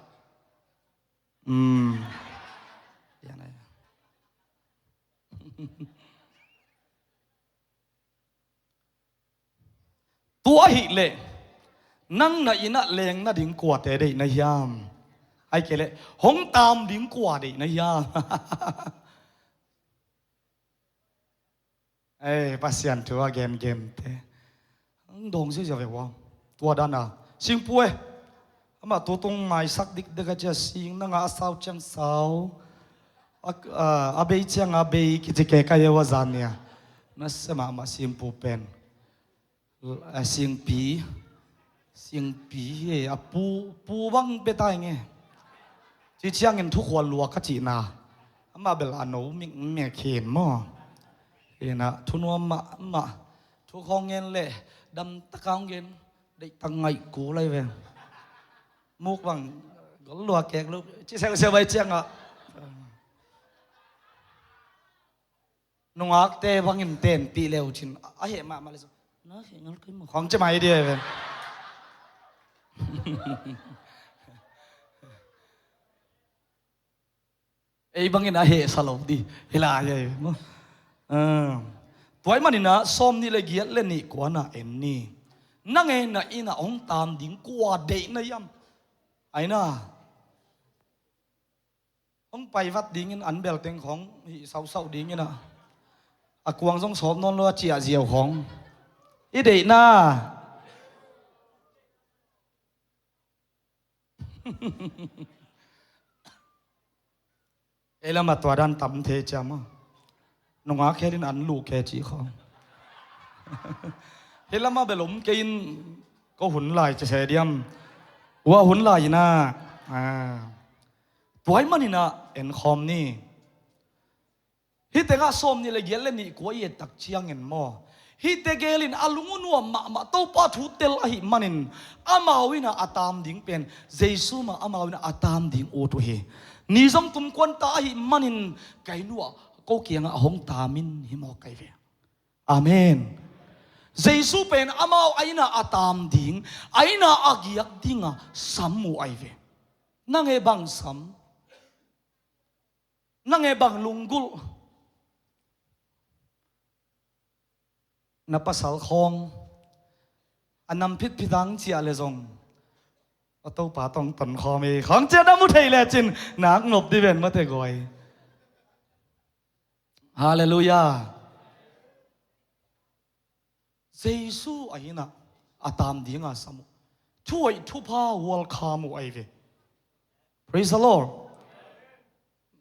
Tua ahih leh nang na inn ah leng nading kuate deih na hiam? Ahih kei leh hong taam ding kua deih na hiam? Ei, Pasian thu a gengen te ang dawng ziazia ve ua. Tua dan a singpu e. Amah tutung maisak dikdek a cia sing na ngah a sau ciang sau. A, a, a bei ciang a bei kici ke ka ia ua zan nia. Na sema amah singpu pen. A singpi. Singpi hi a pu, pu bang pe tai nge. Ci ciangin thukhual lua ka cihna. Amah bel a no mik mek hin maw. Hina thunuam mah mah. Thu khawng ngen le dam taka hong gen. Deih tak ngaih ku lai ve. Muk bang gol lua kek lu ci seuh seuh vai ciangah. Nungakte bangin tenpih leu cin a heh mahmah le so. Na heh ngal kai maw khawng ci mai dia ve. Kei bangin a hehsa lo dih hi lai ei maw. Tua ahih manin ah sawm nih le giat le nih kuan ah en ni. Nang e, na inn ah hong taam ding kua deih na hiam? Aina hong pai vat dingin an bel teng khawng hih sausau dingin ah a kuang zong sawp nawn lo a ciah ziau khawng i deihna. Ei lamah tua dan tam thei ciam a nungak khelin an luh khe cih khawng. Hih lamah bel om kei in ko hun lai ci se diam. Ua hun lai inah tua ahih maninah en khawm ni. Hih tengah sawm nih le giat le nih kua i et tak ciangin maw, hihte gelin a lung uh nuam mahmah, Topa thu tel ahih manin amau inah a taam ding pen Jesu mah amau inah a taam ding ut uh hi. Ni zong tumkuan ta ahih manin ka inn uh ah ko kiangah hong taam in hi maw kai ve. Amen. Jesu pen amau a inah a taam ding, a inah a giak dinga sam uh ai ve. Nang e bang sam? Nang e bang lunggulh? Na pasal khawng a nam phitphit ang ciah le zong a Topa tawh ton khawm hi khawng ciah na mu thei lecin nak nop dih ven mate guai. Halleluiah. Jesu a inah a taam dinga sam uh, thuhoih thupha welcome uh ai ve. Praise the Lord.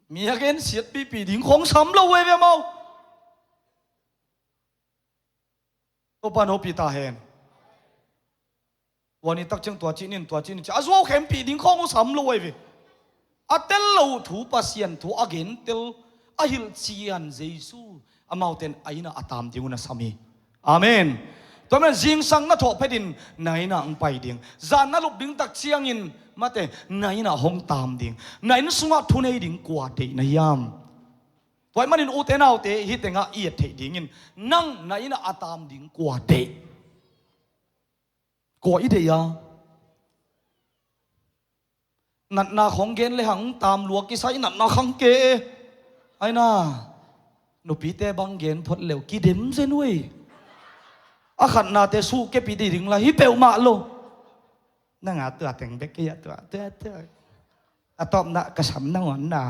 Mi a gensiat pipi ding khawng sam lo uh ai ve maw. Topa nopih ta hen. Tua ni tak ciang tua cih nin, tua cih nin ci a zuau khempih ding khawng uh sam lo uh ai ve. A tel lo uh thu, Pasian thu a gentel a hilhcian Jesu amaute in a inah a taam ding uh na sam hi. Amen. Tua men zingsang na thawh phetin na inah hong pai ding, zan na lup ding tak ciangin mate na inah hong taam ding, na inn sungah thunei ding kua deih na hiam? Tua ahih manin ute naute hih tengah i et theih dingin nang na inah a taam ding kua deih? Kua i deih a? Natna khawng gen le hang taam lua kisa i natna khang ke e. Aina nupite bang gen phot leu kidem zen uh ei. A khatnate suh kepih dih ding la hi peuhmah lo. Nanga tua teng bek kei a tua tua tua. A tawpna ka sam nangawn na.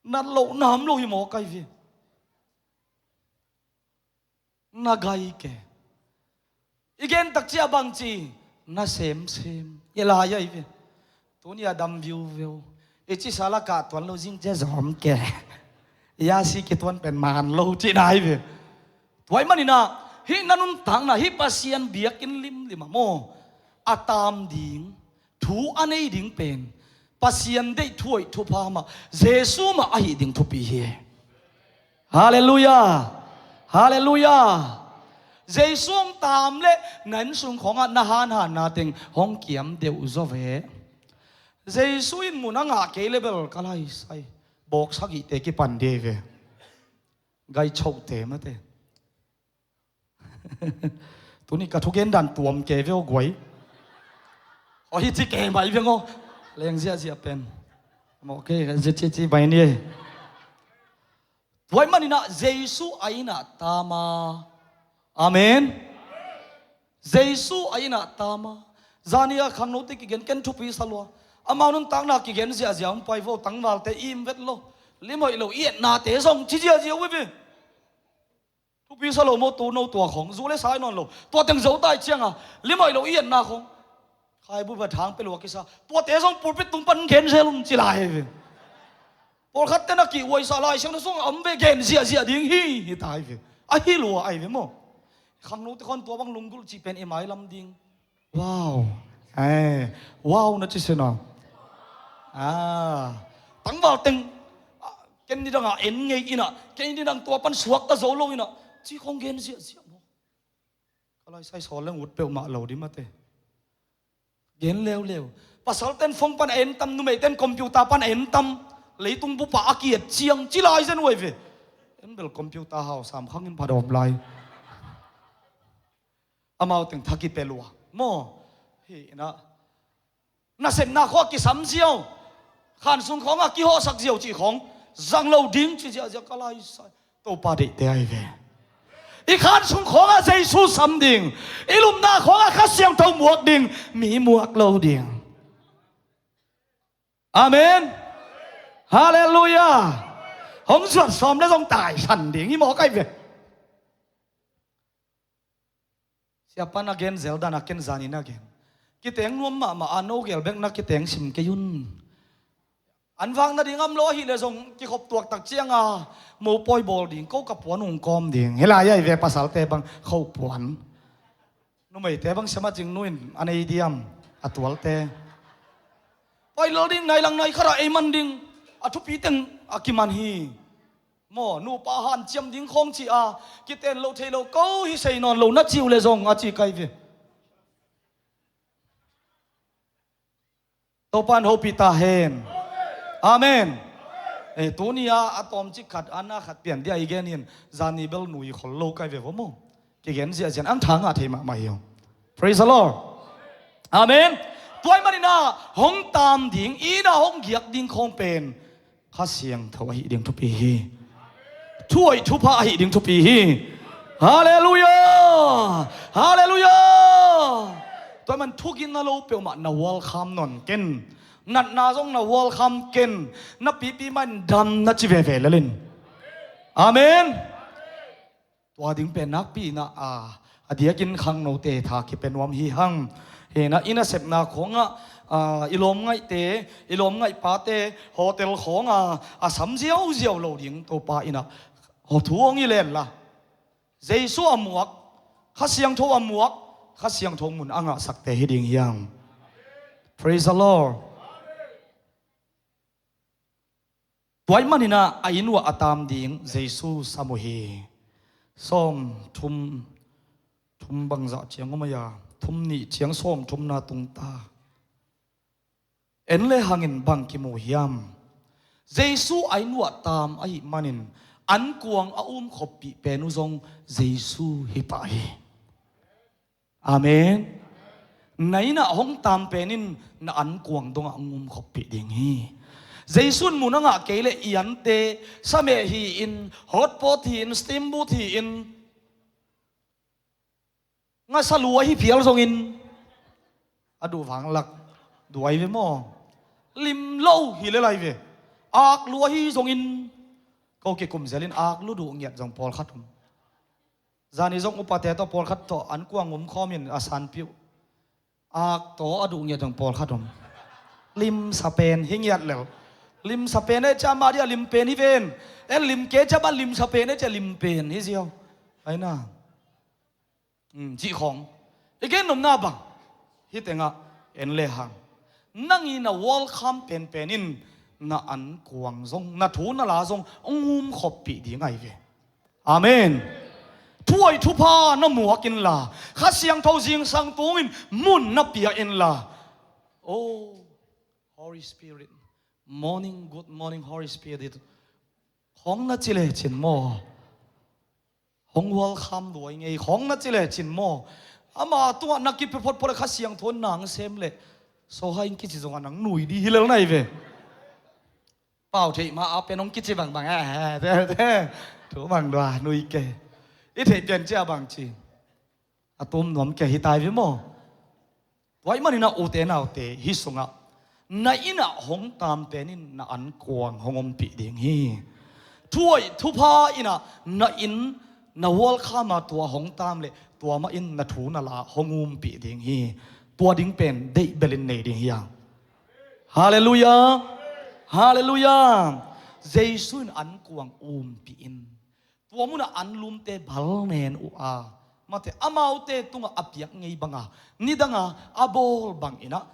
Nat loh nam lo hi maw kai ve. Na gai ke. I gen takciah bangci na semsem i lai ahi ve. Tuni a dam viuveu. I cisa lakah tuan lo zing cia zawm ke. I a si kituan pen man lo cihna ahi ve. Tua ahih maninah hih na nuntakna hih Pasian biakinn limlim ah maw a taam ding thu a nei ding pen Pasian deih thuhoih thupha mah Jesu mah ahi ding thupi hi. Halleluiah. Halleluiah. Jesu hong taam leh na inn sung khawngah na hanhanna teng hong kiam deuh zaw ve. Jesu in mun a ngah kei le bel ka laisai bawk sagihte kipan dei ve. Gai chote mate. Tuni ka thugen dan tuam ke ve aw guai. Aw hi ci ke mai veng aw. Leng ziahziah pen mawh ke ziah cici mai ni. Tua ahih maninah Jesu a inah taam a. Amen. Jesu a inah taam a. Zani a khangnote kigen ken thupi sa lua. Amau nuntakna kigen ziahziah hong pai vo, tangvalte i im vet lo. Lim hoih lo i etnate zong ci ziahziah uh hi ve. Thupi sa lo maw tu no tua khong zu le sai nawn lo tua teng zo tai cianga lim hoih lo i etna khong. Khaibu va thang pe lua kisa tuate zong pulpit tung pan gen zel um ci lai ve. Pawlkhat tena ki uaisa lai siang na sung a om ve gen ziahziah ding hi hi tai ve. A hi lua ai ve maw. Khangnote khon tua bang lunggulh ci pen i mailam ding. Wow. Ai, wow na ci sena. Ah, tangval teng. Ah, ken ni danga en ngei ina ken ni dang tua pan suak ta zo lo ina ci khong gen ziahziah maw. Ka laisai sawl leng ut peuhmah lo di mate. Gen leuleu. Pasal ten phone pan a en tam, numei ten computer pan a en tam. Leitung bupa a kiet ciang ci lai zen uai ve. En bel computer hau sam khangin pha dawm lai. Amau teng thaki pe lua maw. Hi ina nasepna khua kisam ziau. Khan sung khawngah kihawhsak ziau cih khawng zang lo ding ci ziahziah ka laisai. Topa deihte ahi ve. I khan sung khawngah Jesu sam ding, i lumna khawngah Kha Siangtho muak ding, mi muak lo ding. Amen. Halleluiah. Hong zuat sawm le zong taisan ding hi mawk ahi ve. Siapa na gen zel dan a ken zanin a gen. Kiteng nuam mahmah a, no gel bek na kiteng sim kei un. An vak nading om lo ahih leh zong kikhop tuaktak cianga mopawi bawl ding, ko ka puan ung kawm ding. Hi lai ahi ve, pasalte bang kho puan. Numeite bang siama cingnu in a nei diam, a tualte. Pai lel ding, nai lang nai khatah ei man ding, a thupi teng a kiman hi. Maw, nupa hanciam ding khawng ci a, kiten lo thei lo, ko hi sei nawn lo na ci uh leh zong a ci kai ve. Topa in hopih ta hen. Amen. Eh, tuni a, a tawmcik khat, a na khat pian dia i gen in, zani bel nui khol lo kai ve vo maw. Kigen ziahziah in ang tha ngah thei mahmah hi ung. Praise the Lord. Amen. Tua ahih manin ah hong taam ding, i inn ah hong giak ding khawng pen Kha Siangtho ahih ding thupi hi. Thuhoih thupha ahih ding thupi hi. Halleluiah. Halleluiah. Tua ahih man thuginna lo peuhmah na welcome nawn ken. Natna zong na welcome ken. Na pipi mah in dam na ci veve lel in. Amen. Tua ding pen nakpi in ah, a diakin khangnote tha kipia nuam hi hang. Hi in ah, i nasepna khawngah, ah, i lawmngaihte, i lawmngaih pate, hotel khawngah a sam ziauziau lo ding Topa in ah, ho thu hong hi len la. Jesu a muak, Kha Siangtho a muak, Kha Siangtho mun a ngahsakte hi ding hi hang. Praise the Lord. Tua ahih manin ah a inn uah a taam ding Jesu sam uh hi. Sawm thum, thum bangzah ciang om a, thum nih ciang sawm thumna tung ta. En le hangin bang kimu hiam? Jesu a inn uah taam ahih manin ankuang a umkhoppih pen uh zong Jesu hi pah hi. Amen. Na inn ah hong taam pen in na ankuang dongah hong umkhoppih ding hi. Jesu in mun a ngah kei leh i ante, sameh hi-in, hotpot hi-in, steamboat hi-in, ngasa lua hi phial zongin a duh vanglak duh ai ve maw? Lim lo hi lel ai ve. Ak lua hi zongin ko kikum zelin ak lu duh ngiat zong pawlkhat om. Zani zong upate tawh pawlkhat tawh ankuang umkhawmin a sanpih uh. Ak tawh a duh ngiat zong pawlkhat om. Limsa pen hi ngiat lel. Limsa pen eh cia mah dia lim pen hi ven. En lim kei cia bang limsa pen eh cia lim pen hi ziau. Ai na. Cih khawng i gen nopna bang hi tengah en le hang, nang i na welcome penpen in na ankuang zong, na thu na la zong hong umkhoppih ding ai ve. Amen. Thuhoih thupha na muak inla, Kha Siangtho zingsang tungin mun na pia inla. Oh, Holy Spirit, morning, good morning, Holy Spirit. Khawng na ci lecin maw? Hong welcome luai ngei khawng na ci lecin maw? Ama tungah na kipia photphot le Kha Siangtho in nang sem leh, so hai in kici zongah nang nui di hi lel nai ve. Pau theih mah a pen hong kici bangbang eh, eh, te, te. Thu bang dua nui ke. I theih pian cia bang ci. A tum nuam ke hi tai ve maw? Tua ahih manin ah ute naute, hih sungah na inn ah hong taam pen in na ankuang hong ompih ding hi. Thuhoih thupha in ah na inn na welcome a, tua hong taam leh tua mah in na thu na la hong umpih ding hi. Tua ding pen deih belin nei ding hi a. Halleluiah. Halleluiah. Jesu in ankuang umpih in tua munah anlumte balnen uh a, mate amaute tungah a piak ngei banga, nidanga a bawl bangin ah,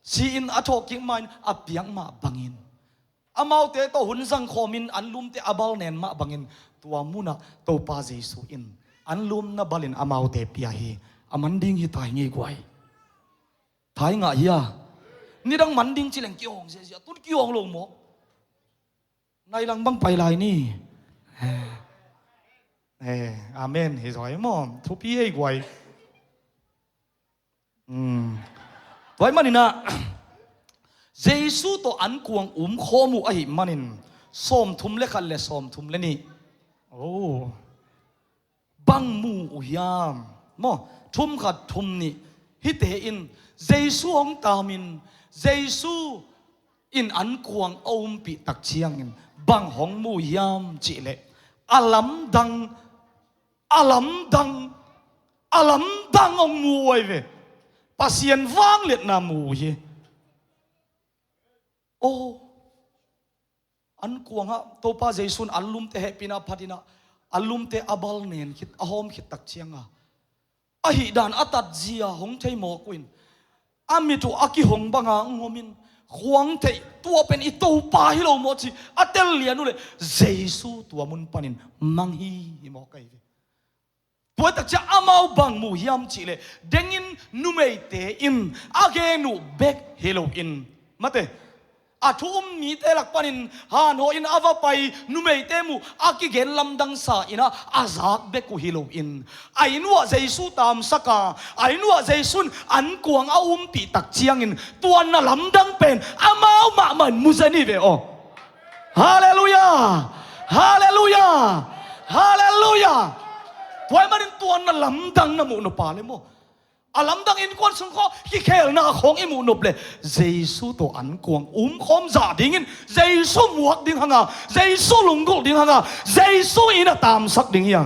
si-in a thawhkik ma-in a piak mah bangin, amaute tawh hun zangkhawmin anlumte a balnen mah bangin, tua munah Topa Jesu in anlum na balin amaute pia hi. A man ding hi tai ngei guai. Thai ngah hi a. Nidang man ding cileng kihawng ziahziah, tun kihawng lo maw? Nai lang bang pai lai ni. Eh, eh, amen. Hi zaw hi maw? Thupi ei guai. Hmm. Tua ahih manin ah, Jesu tawh ankuang umkhawm uh ahih manin sawmthum le khat le sawmthum le nih. Oh. Bang mu uh hiam? Maw, thum khat thum nih hihte in Jesu hong taamin, Jesu in ankuang a umpih tak ciangin bang hong mu uh hiam cihleh, a lamdang, a lamdang, a lamdang hong mu uh ahi ve. Pasian vangliatna mu uh hi. Oh. Ankuangah Topa Jesu in anlumte hehpihna phatinah, anlumte a bal nen khit, a hawm khit tak cianga, ahih dan a tatzia hong thei mawk uh in, a mit uh a kihong banga hong om in, khuang theih, tua pen i Topa hi lo maw ci a tel lian uh leh, Jesu tua mun panin mang hi, hi mawk ahi ve. Tua takcia amau bang mu hiam cihleh, dengin numeite in a gen uh bek hi loin, mate, a thu um mite lak panin hanhawh in a va pai numeite mu a kigen lamdang sa inah a zak bek uh hi loin, a inn uah Jesu taamsak a, a inn uah Jesu in ankuang a umpih tak ciangin tua na lamdang pen amau mahmah in mu zen hi ve aw. Halleluiah! Halleluiah! Halleluiah! Tua ahih manin tua na lamdang na muh nop a le maw, a lamdang innkuan sung khawng kikhelna khawng i muh nop le, Jesu tawh ankuang umkhawm zah dingin, Jesu muak ding hanga, Jesu lunggulh ding hanga, Jesu in a taamsak ding hi a.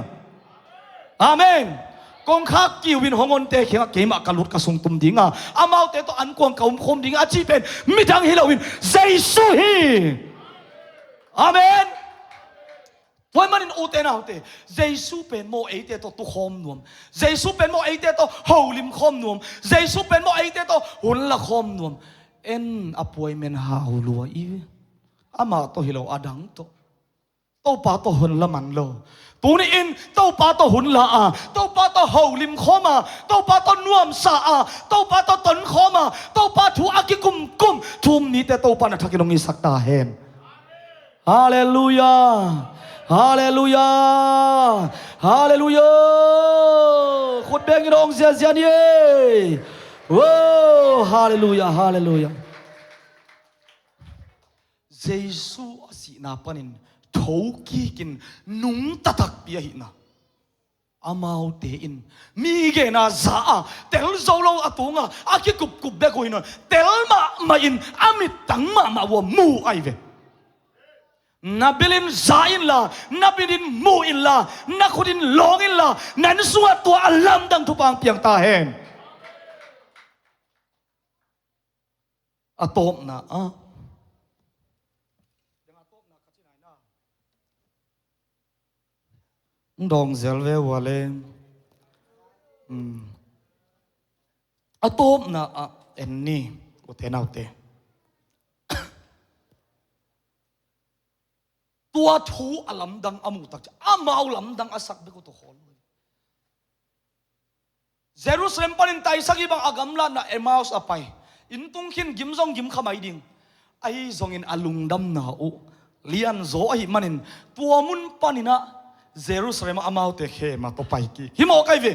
Amen. Kongkhak kiu in hong onte kiangah keimah ka lut ka sung tum dinga, amaute tawh ankuang ka umkhawm ding a cih pen midang hi loin Jesu hi. Amen. Tua ahih manin ute naute, Jesu pen maw eite tawh tukhawm nuam, Jesu pen maw eite tawh holim khawm nuam, Jesu pen maw eite tawh hun la khawm nuam. En appointment hau lua i, amah tawh hi lo a dang tawh. Topa tawh hun la man lo. Tuni in Topa tawh hun la a, Topa tawh holim khawm a, Topa tawh nuamsa a, Topa tawh tonkhawm a, Topa thu a kikumkum thu um nite Topa na thakin hong hisak ta hen. Halleluiah! Halleluiah! Halleluiah! Khut bengin hong ziazia ni ei. Oh, halleluiah, halleluiah. Jesu a sihna panin thokikin nungta takpi ahihna, amaute in mi gena za a, tel zo lo a tunga a kikupkup bek uh hi nawn, tel mahmah in a mittang mahmah uh a mu ahi ve. Na bilin za inla, na bilin mu inla, na khutin lawng inla, na inn sungah tua a lamdang thupha hong piang ta hen. A tawpna ah, hong dawng zel ve uh a le. A tawpna ah en ni, ute naute. Tua thu a lamdang a muh tak ciang amau lamdang a sak bek uh tawh khawl uh. Jerusalem panin taisak i bang a gamlatna Emmaus a pai. Inn tung khin gim zong gim kha mai ding. Ahi zongin a lungdamna uh lianzaw ahih manin tua mun paninah Jerusalem ah amaute khema tawh pai kik hi mawk ahi ve.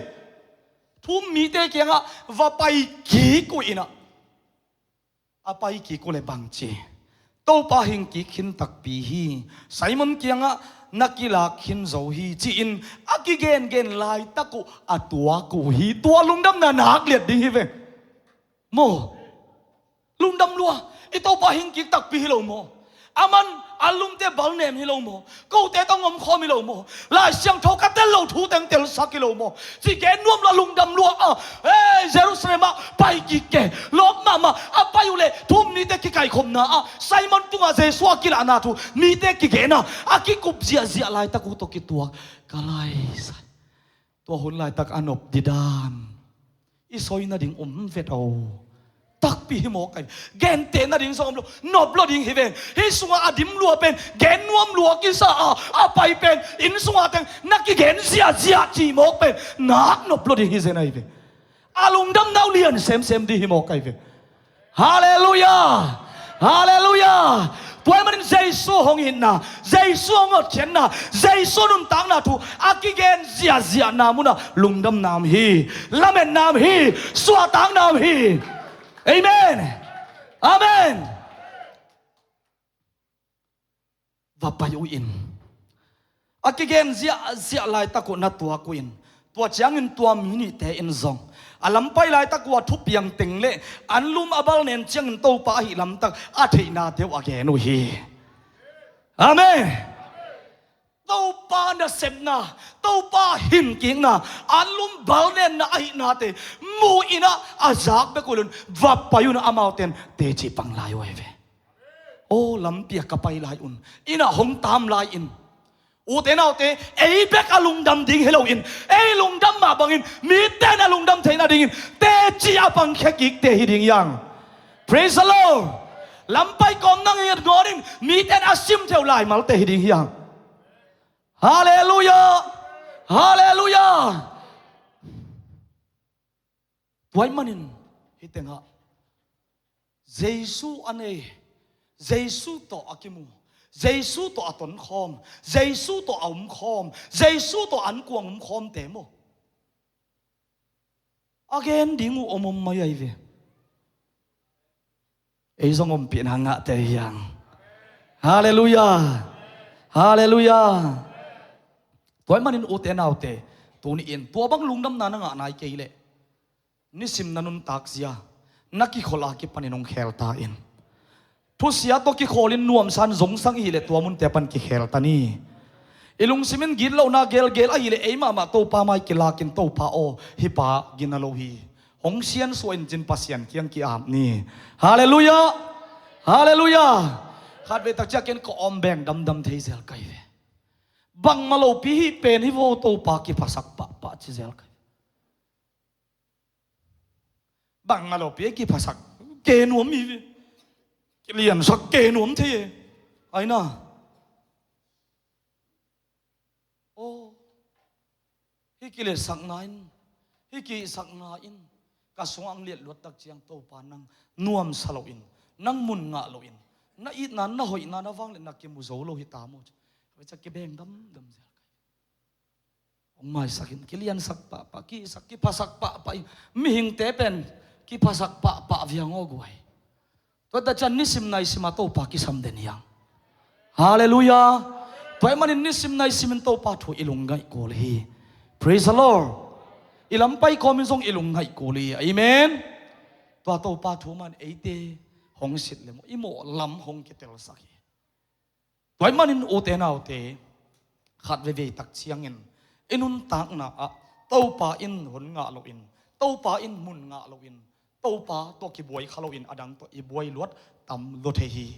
Thu um mite kiangah va pai kik uh inah, a pai kik uh le bang ci, Topa hing kik khin takpi hi. Simon kiangah na kilak khin zo hi ci-in a kigengen laitak uh a tuak uh hi. Tua lungdamna nak liat ding hi ve. Maw, lungdam lua. I Topa hing kik takpi hi lo maw? Aman a lungte bal nem hi lo maw? Kote tawh ngom khawm hi lo maw? Lai Siangtho ka tel lo thu teng telsak hi lo maw? Ci gen nuam lua, lungdam lua a. Hei, Jerusalem ah pai kik ke. Lawp mahmah a pai uh leh thu um mite kikaikhopna ah Simon tungah Jesu a kilahna thu mite kigen a, a kikup ziahziah laitak uh tawh kituak. Ka laisai. Tua hun laitak a nop didan i soi nading um vet aw. Takpi hi mawk ahi. Genteh nading zong om lo, nop lo ding hi ven. Hih sungah a dim lua pen gen nuam lua kisa a, a pai pen inn sungah teng na kigen ziahziah ci mawk pen nak nop lo ding hi zen ahi ve. A lungdamna uh lian semsem ding hi mawk ahi ve. Halleluiah! Halleluiah! Tua ahih manin Jesu hong itna, Jesu hong hotkhiatna, Jesu nuntakna thu a kigen ziahziahna munah lungdamna om hi, lametna om hi, suahtakna om hi. Amen. Amen. va pai uh in. A kigen ziahziah laitak uh na tuak uh in. Tua ciangin tua mi nihte in zong a lam pai laitak uh a thupiang teng le an lum a bal nen ciangin Topa ahi lamtak a theihnate uh a gen uh hi. Amen. Topa nasepna, Topa hinkikna, an lum bal nenna ahihnate mu in ah a zak bek uh lun va pai un, amaute in teci pang lai uh hi ve. Aw, lampi ah ka pai lai un, inn ah hong tam lai in. Ute naute, ei bek a lungdam ding hi loin, ei lungdam mah bangin mite in a lungdam theihna dingin teci a pangkhia kikte hi ding hi hang. Praise the Lord. Lam pai kawm nang i ngat ngawn in mite in a sim thei uh laimalte hi ding hi hang. Halleluiah. Halleluiah. Tua ahih manin hih tengah Jesu a nei, Jesu tawh a kimu, Jesu tawh a tonkhawm, Jesu tawh a umkhawm, Jesu tawh ankuang umkhawmte maw, a gen ding uh om om mai ahi ve. Ei zong ompihna ngahte hi hang. Halleluiah. Halleluiah. Tua ahih manin ute naute, tuni in tua bang lungdamna na ngah nai kei leh, nisim na nuntak zia na kikhol a kipanin hong khel ta in. Thusia tawh kikhawlin nuamsa in zongsang i hih leh tua munte pan kikhel ta ni. I lungsim in gitlohna gelgel ahih leh ei mahmah Topa mai kilakin, Topa aw, hih pa gina lo hi, hong siansuah in, cin Pasian kiang ki-ap ni. Halleluiah. Halleluiah. Khatvei tak ciangin ka awm beng damdam thei zel ka hi ve. Bangmah lopi hih pen hi vo Topa, kiphasak pahpah ci zel ka hi ve. Bangmah lopi, kiphasak ke nuam hi ve. Kiliansak ke nuam thei e. Aina. Aw, hih kiletsakna in, hih kihihsakna in ka sungah hong liat luat tak ciang Topa nang nuamsa loin, nang mun ngah loin, na itna, na hoihna, na vangliatna kimu zo lo hi ta maw ci. Kibeng damdam zel ka hi. Hong maisak in, kiliansak pahpah, kihihsak, kiphasak pahpah in, mihingte pen kiphasak pahpah viang aw guai. Tua ta ciang nisim naisim a Topa kisam den hi hang. Halleluiah. Tua ahih manin nisim naisim in Topa thu i lungngaih kul hi. Praise the Lord. I lam pai kawmin zong i lungngaih kul hi. Amen. Tua Topa thu man eite hong sit le maw, i mawh lam hong kitelsak hi. Tua ahih manin ute naute, khat veivei tak ciangin i nuntakna ah Topa in hun ngah loin, Topa in mun ngah loin, Topa tawh kibuai kha loin a dang tawh i buai luat tam lua thei hi.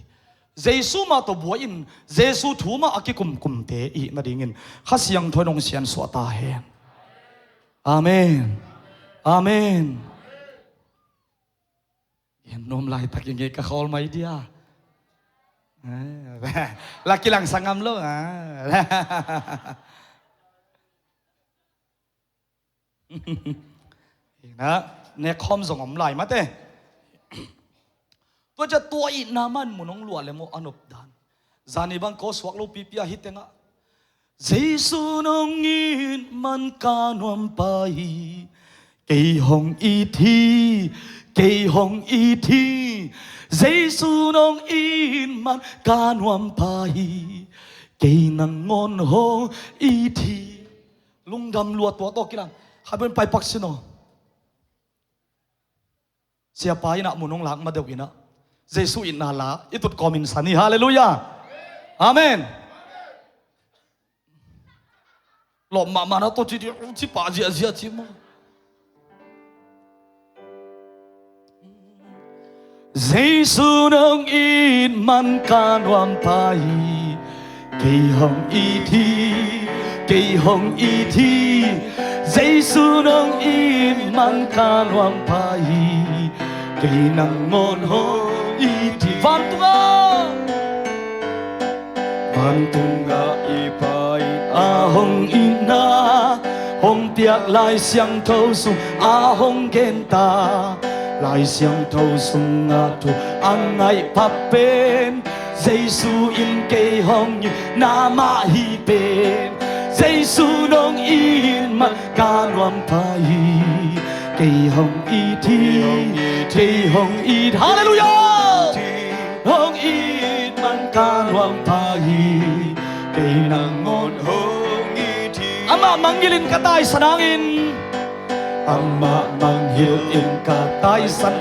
Jesu mah tawh buai in, Jesu thu mah a kikumkumte i hih nadingin Kha Siangtho in hong siansuah ta hen. Amen. Amen. Gen nuam laitak i ngei ka khawl mai dia. La kilangsak ngam lo a. Nek khawm zong om lai mate. Tua ciang tua itna man mun hong luah le maw a nop dan. Zani bang ko suak lo pipi a hih tengah Jesu nong it man ka nuam pah hi. Kei hong it hi, kei hong it hi. Jesu nong it man ka nuam pah hi. Kei nangawn hong it hi. Lungdam lua tua tawh kilang. Kha bun pai pak sin aw. Siapa in ah mun hong lak ma deuh in ah Jesu itna la i tut kawmin sa ni. Halleluiah. Amen. Lawp mahmah na tawh ci dih, ci pah ziahziah ci maw. Jesu nong it man ka nuam pah hi. Kei hong it hi, kei hong it hi. Jesu nong it man ka nuam pah hi. Kei nangawn hong it hi. Vantungah, vantungah i Pa in a hong itna hong piak, Lai Siangtho sung a hong genta, Lai Siangtho sungah thu a ngaih pah pen Jesu in kei hong itna mah hi pen. Jesu nong it man ka nuam pah hi. Kei hong it hi, kei hong it. Halleluiah. Hong it man ka nuam pah hi, kei nangawn hong it hi. Amah mangngilh in ka taisan hangin, amah mangngilh in ka taisan,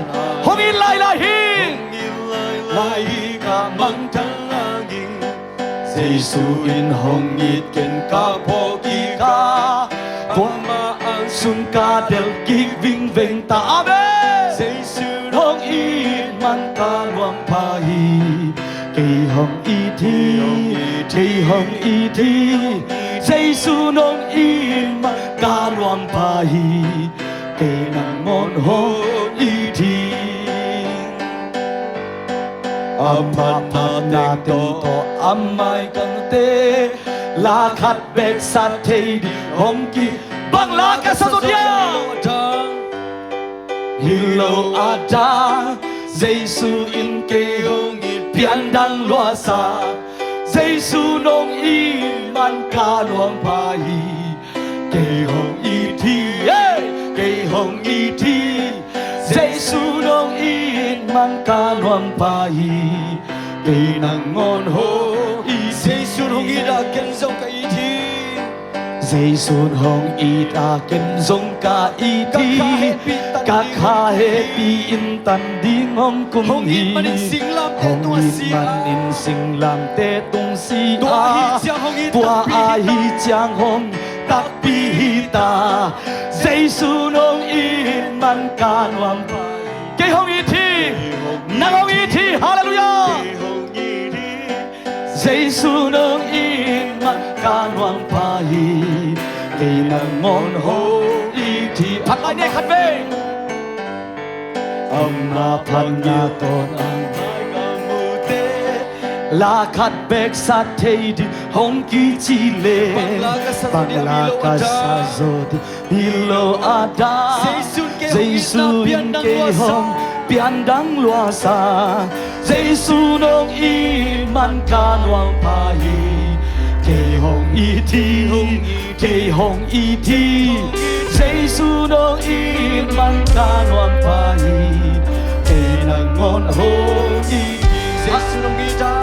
hong it lailai hi, hong it lailai hi ka mangthang hangin. Jesu in hong it ken ka phawk kik a, tua mah ang sung ka delh kik vingveng ta. Amen. Jesu hong it man ka nuam pha hi, kei hong it hi, kei hong it hi. Jesu hong it man ka nuam pha hi, kei nangawn hong it hi. Amah phatna teng tawh a mai kamte, la khat bek sat thei ding hong ki. Bang la ka sa zo diam? Hi lo a dang, Jesu in kei hong it, pian dang luasa. Jesu hong it man ka nuam pha hi, kei hong it hi, hey, kei hong it hi. Jesu hong it man ka nuam pha hi, kei nangawn hong it hi. Jesu hong it a ken zong ka it hi. Jesu hong it a ken zong ka it hi. Ka kha hehpih in tan ding hong kum hi. Hong it manin singlamte tung si a, tua ahih ciang hong takpi hi ta. Jesu hong it man ka nuam pha hi. Kei hong it hi, nang hong it hi. Halleluiah. Jesu hong it man ka nuam pha hi, kei nangawn hong it hi. Phat lai ni, khat vei. Amah phatna tawh a mai kamte, la khat bek sat thei ding hong kici leh, bang la ka sa zo diam? Hi lo a dang, Jesu in kei hong pian dang luasa. Jesu hong it man ka nuam pha hi, kei hong it hi, kei hong it hi. Jesu hong it man ka nuam pha hi, kei nangawn hong it hi. Jesu hong it a,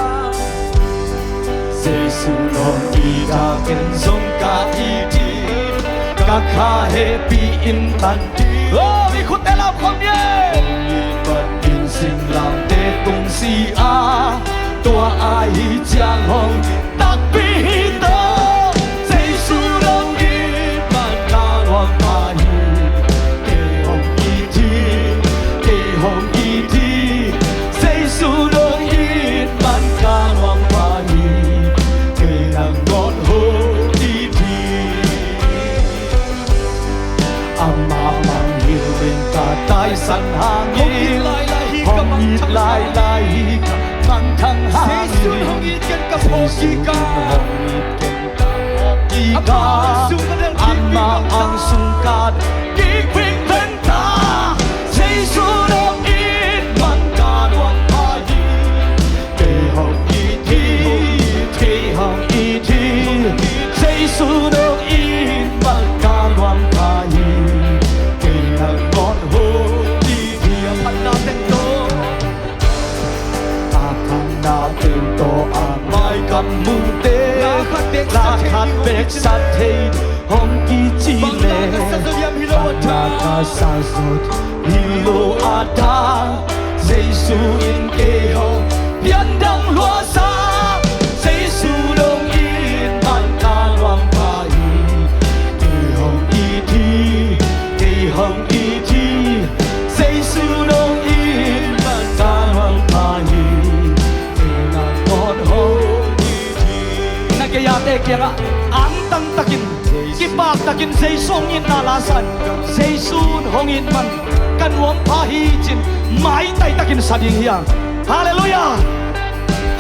Jesu hong it a ken zong ka it hi. Ka kha hehpih in tan ding. Oh, i khutte lau khawm ni. Hong it manin singlamte tung si a, tua ahih ciang hong takpi hi ta. Jesu hong it man ka nuam pha hi, kei hong it hi, kei hong it hi. Jesu hong it man ka nuam pha hi, kei nangawn hong it hi. Amah mangngilh in ka taisan hangin, hong it lailai hi ka mangthang hangin. Jesu in hong it ken ka phawk kik a, amah ang sung ka delh kik vingveng ta. Jesu hong it man ka nuam pha hi, kei hong it hi, kei hong it hi. Jesu hong it man ka nuam pha hi, kei nangawn hong it hi. A phatna teng tawh, a phatna teng tawh a mai kamte, la khat bek sat thei ding hong kici leh, bang la ka sa zo diam? Hi lo a dang, Jesu in kei hong pian dang luasa. Jesu hong it man ka nuam pha hi, kei hong it hi, kei hong it hi. Jesu hong it man ka nuam pha hi, kei nangawn hong it hi. Na gei-ate kiangah angtang takin, kipak takin Jesu hong itna la sa in. Jesu hong it man ka nuam pha hi ci-in maitai takin sa ding hi hang. Halleluiah.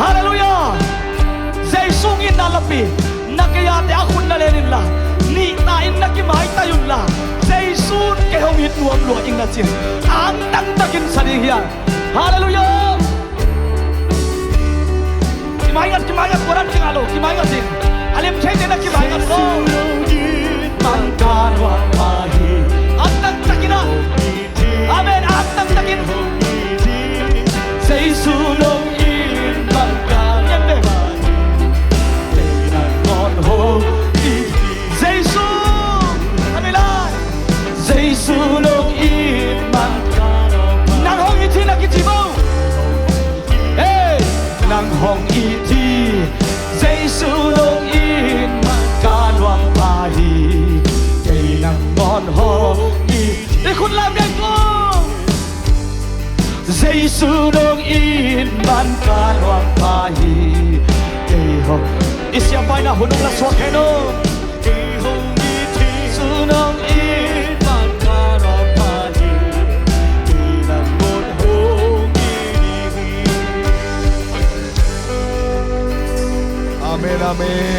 Halleluiah. Jesu hong itna lapi, na gei-ate a khut na len inla, nihna in na kimaitai unla, Jesu in kei hong it nuam lua ing na ci-in angtang takin sa ding hi hang. Halleluiah. Kimaingat, kimaingat, kuaran kingah lo, kimaingat in. A lim theite na kimaingat lo. Jesu hong it man ka nuam pha hi. Angtang takin ah. Amen. Angtang takin. Jesu hong it man ka nuam pha hi. Nong it man ka lawm. Nang hong it hi na kici bo. Hey, nang hong it hi. Jesu nong it man ka lawm pa hi. Kei nang nong hong it. I khut lam deng ko. Jesu nong it man ka lawm pa hi. Kei hong. I siampai na hun ong la suak hen o. Jesu nong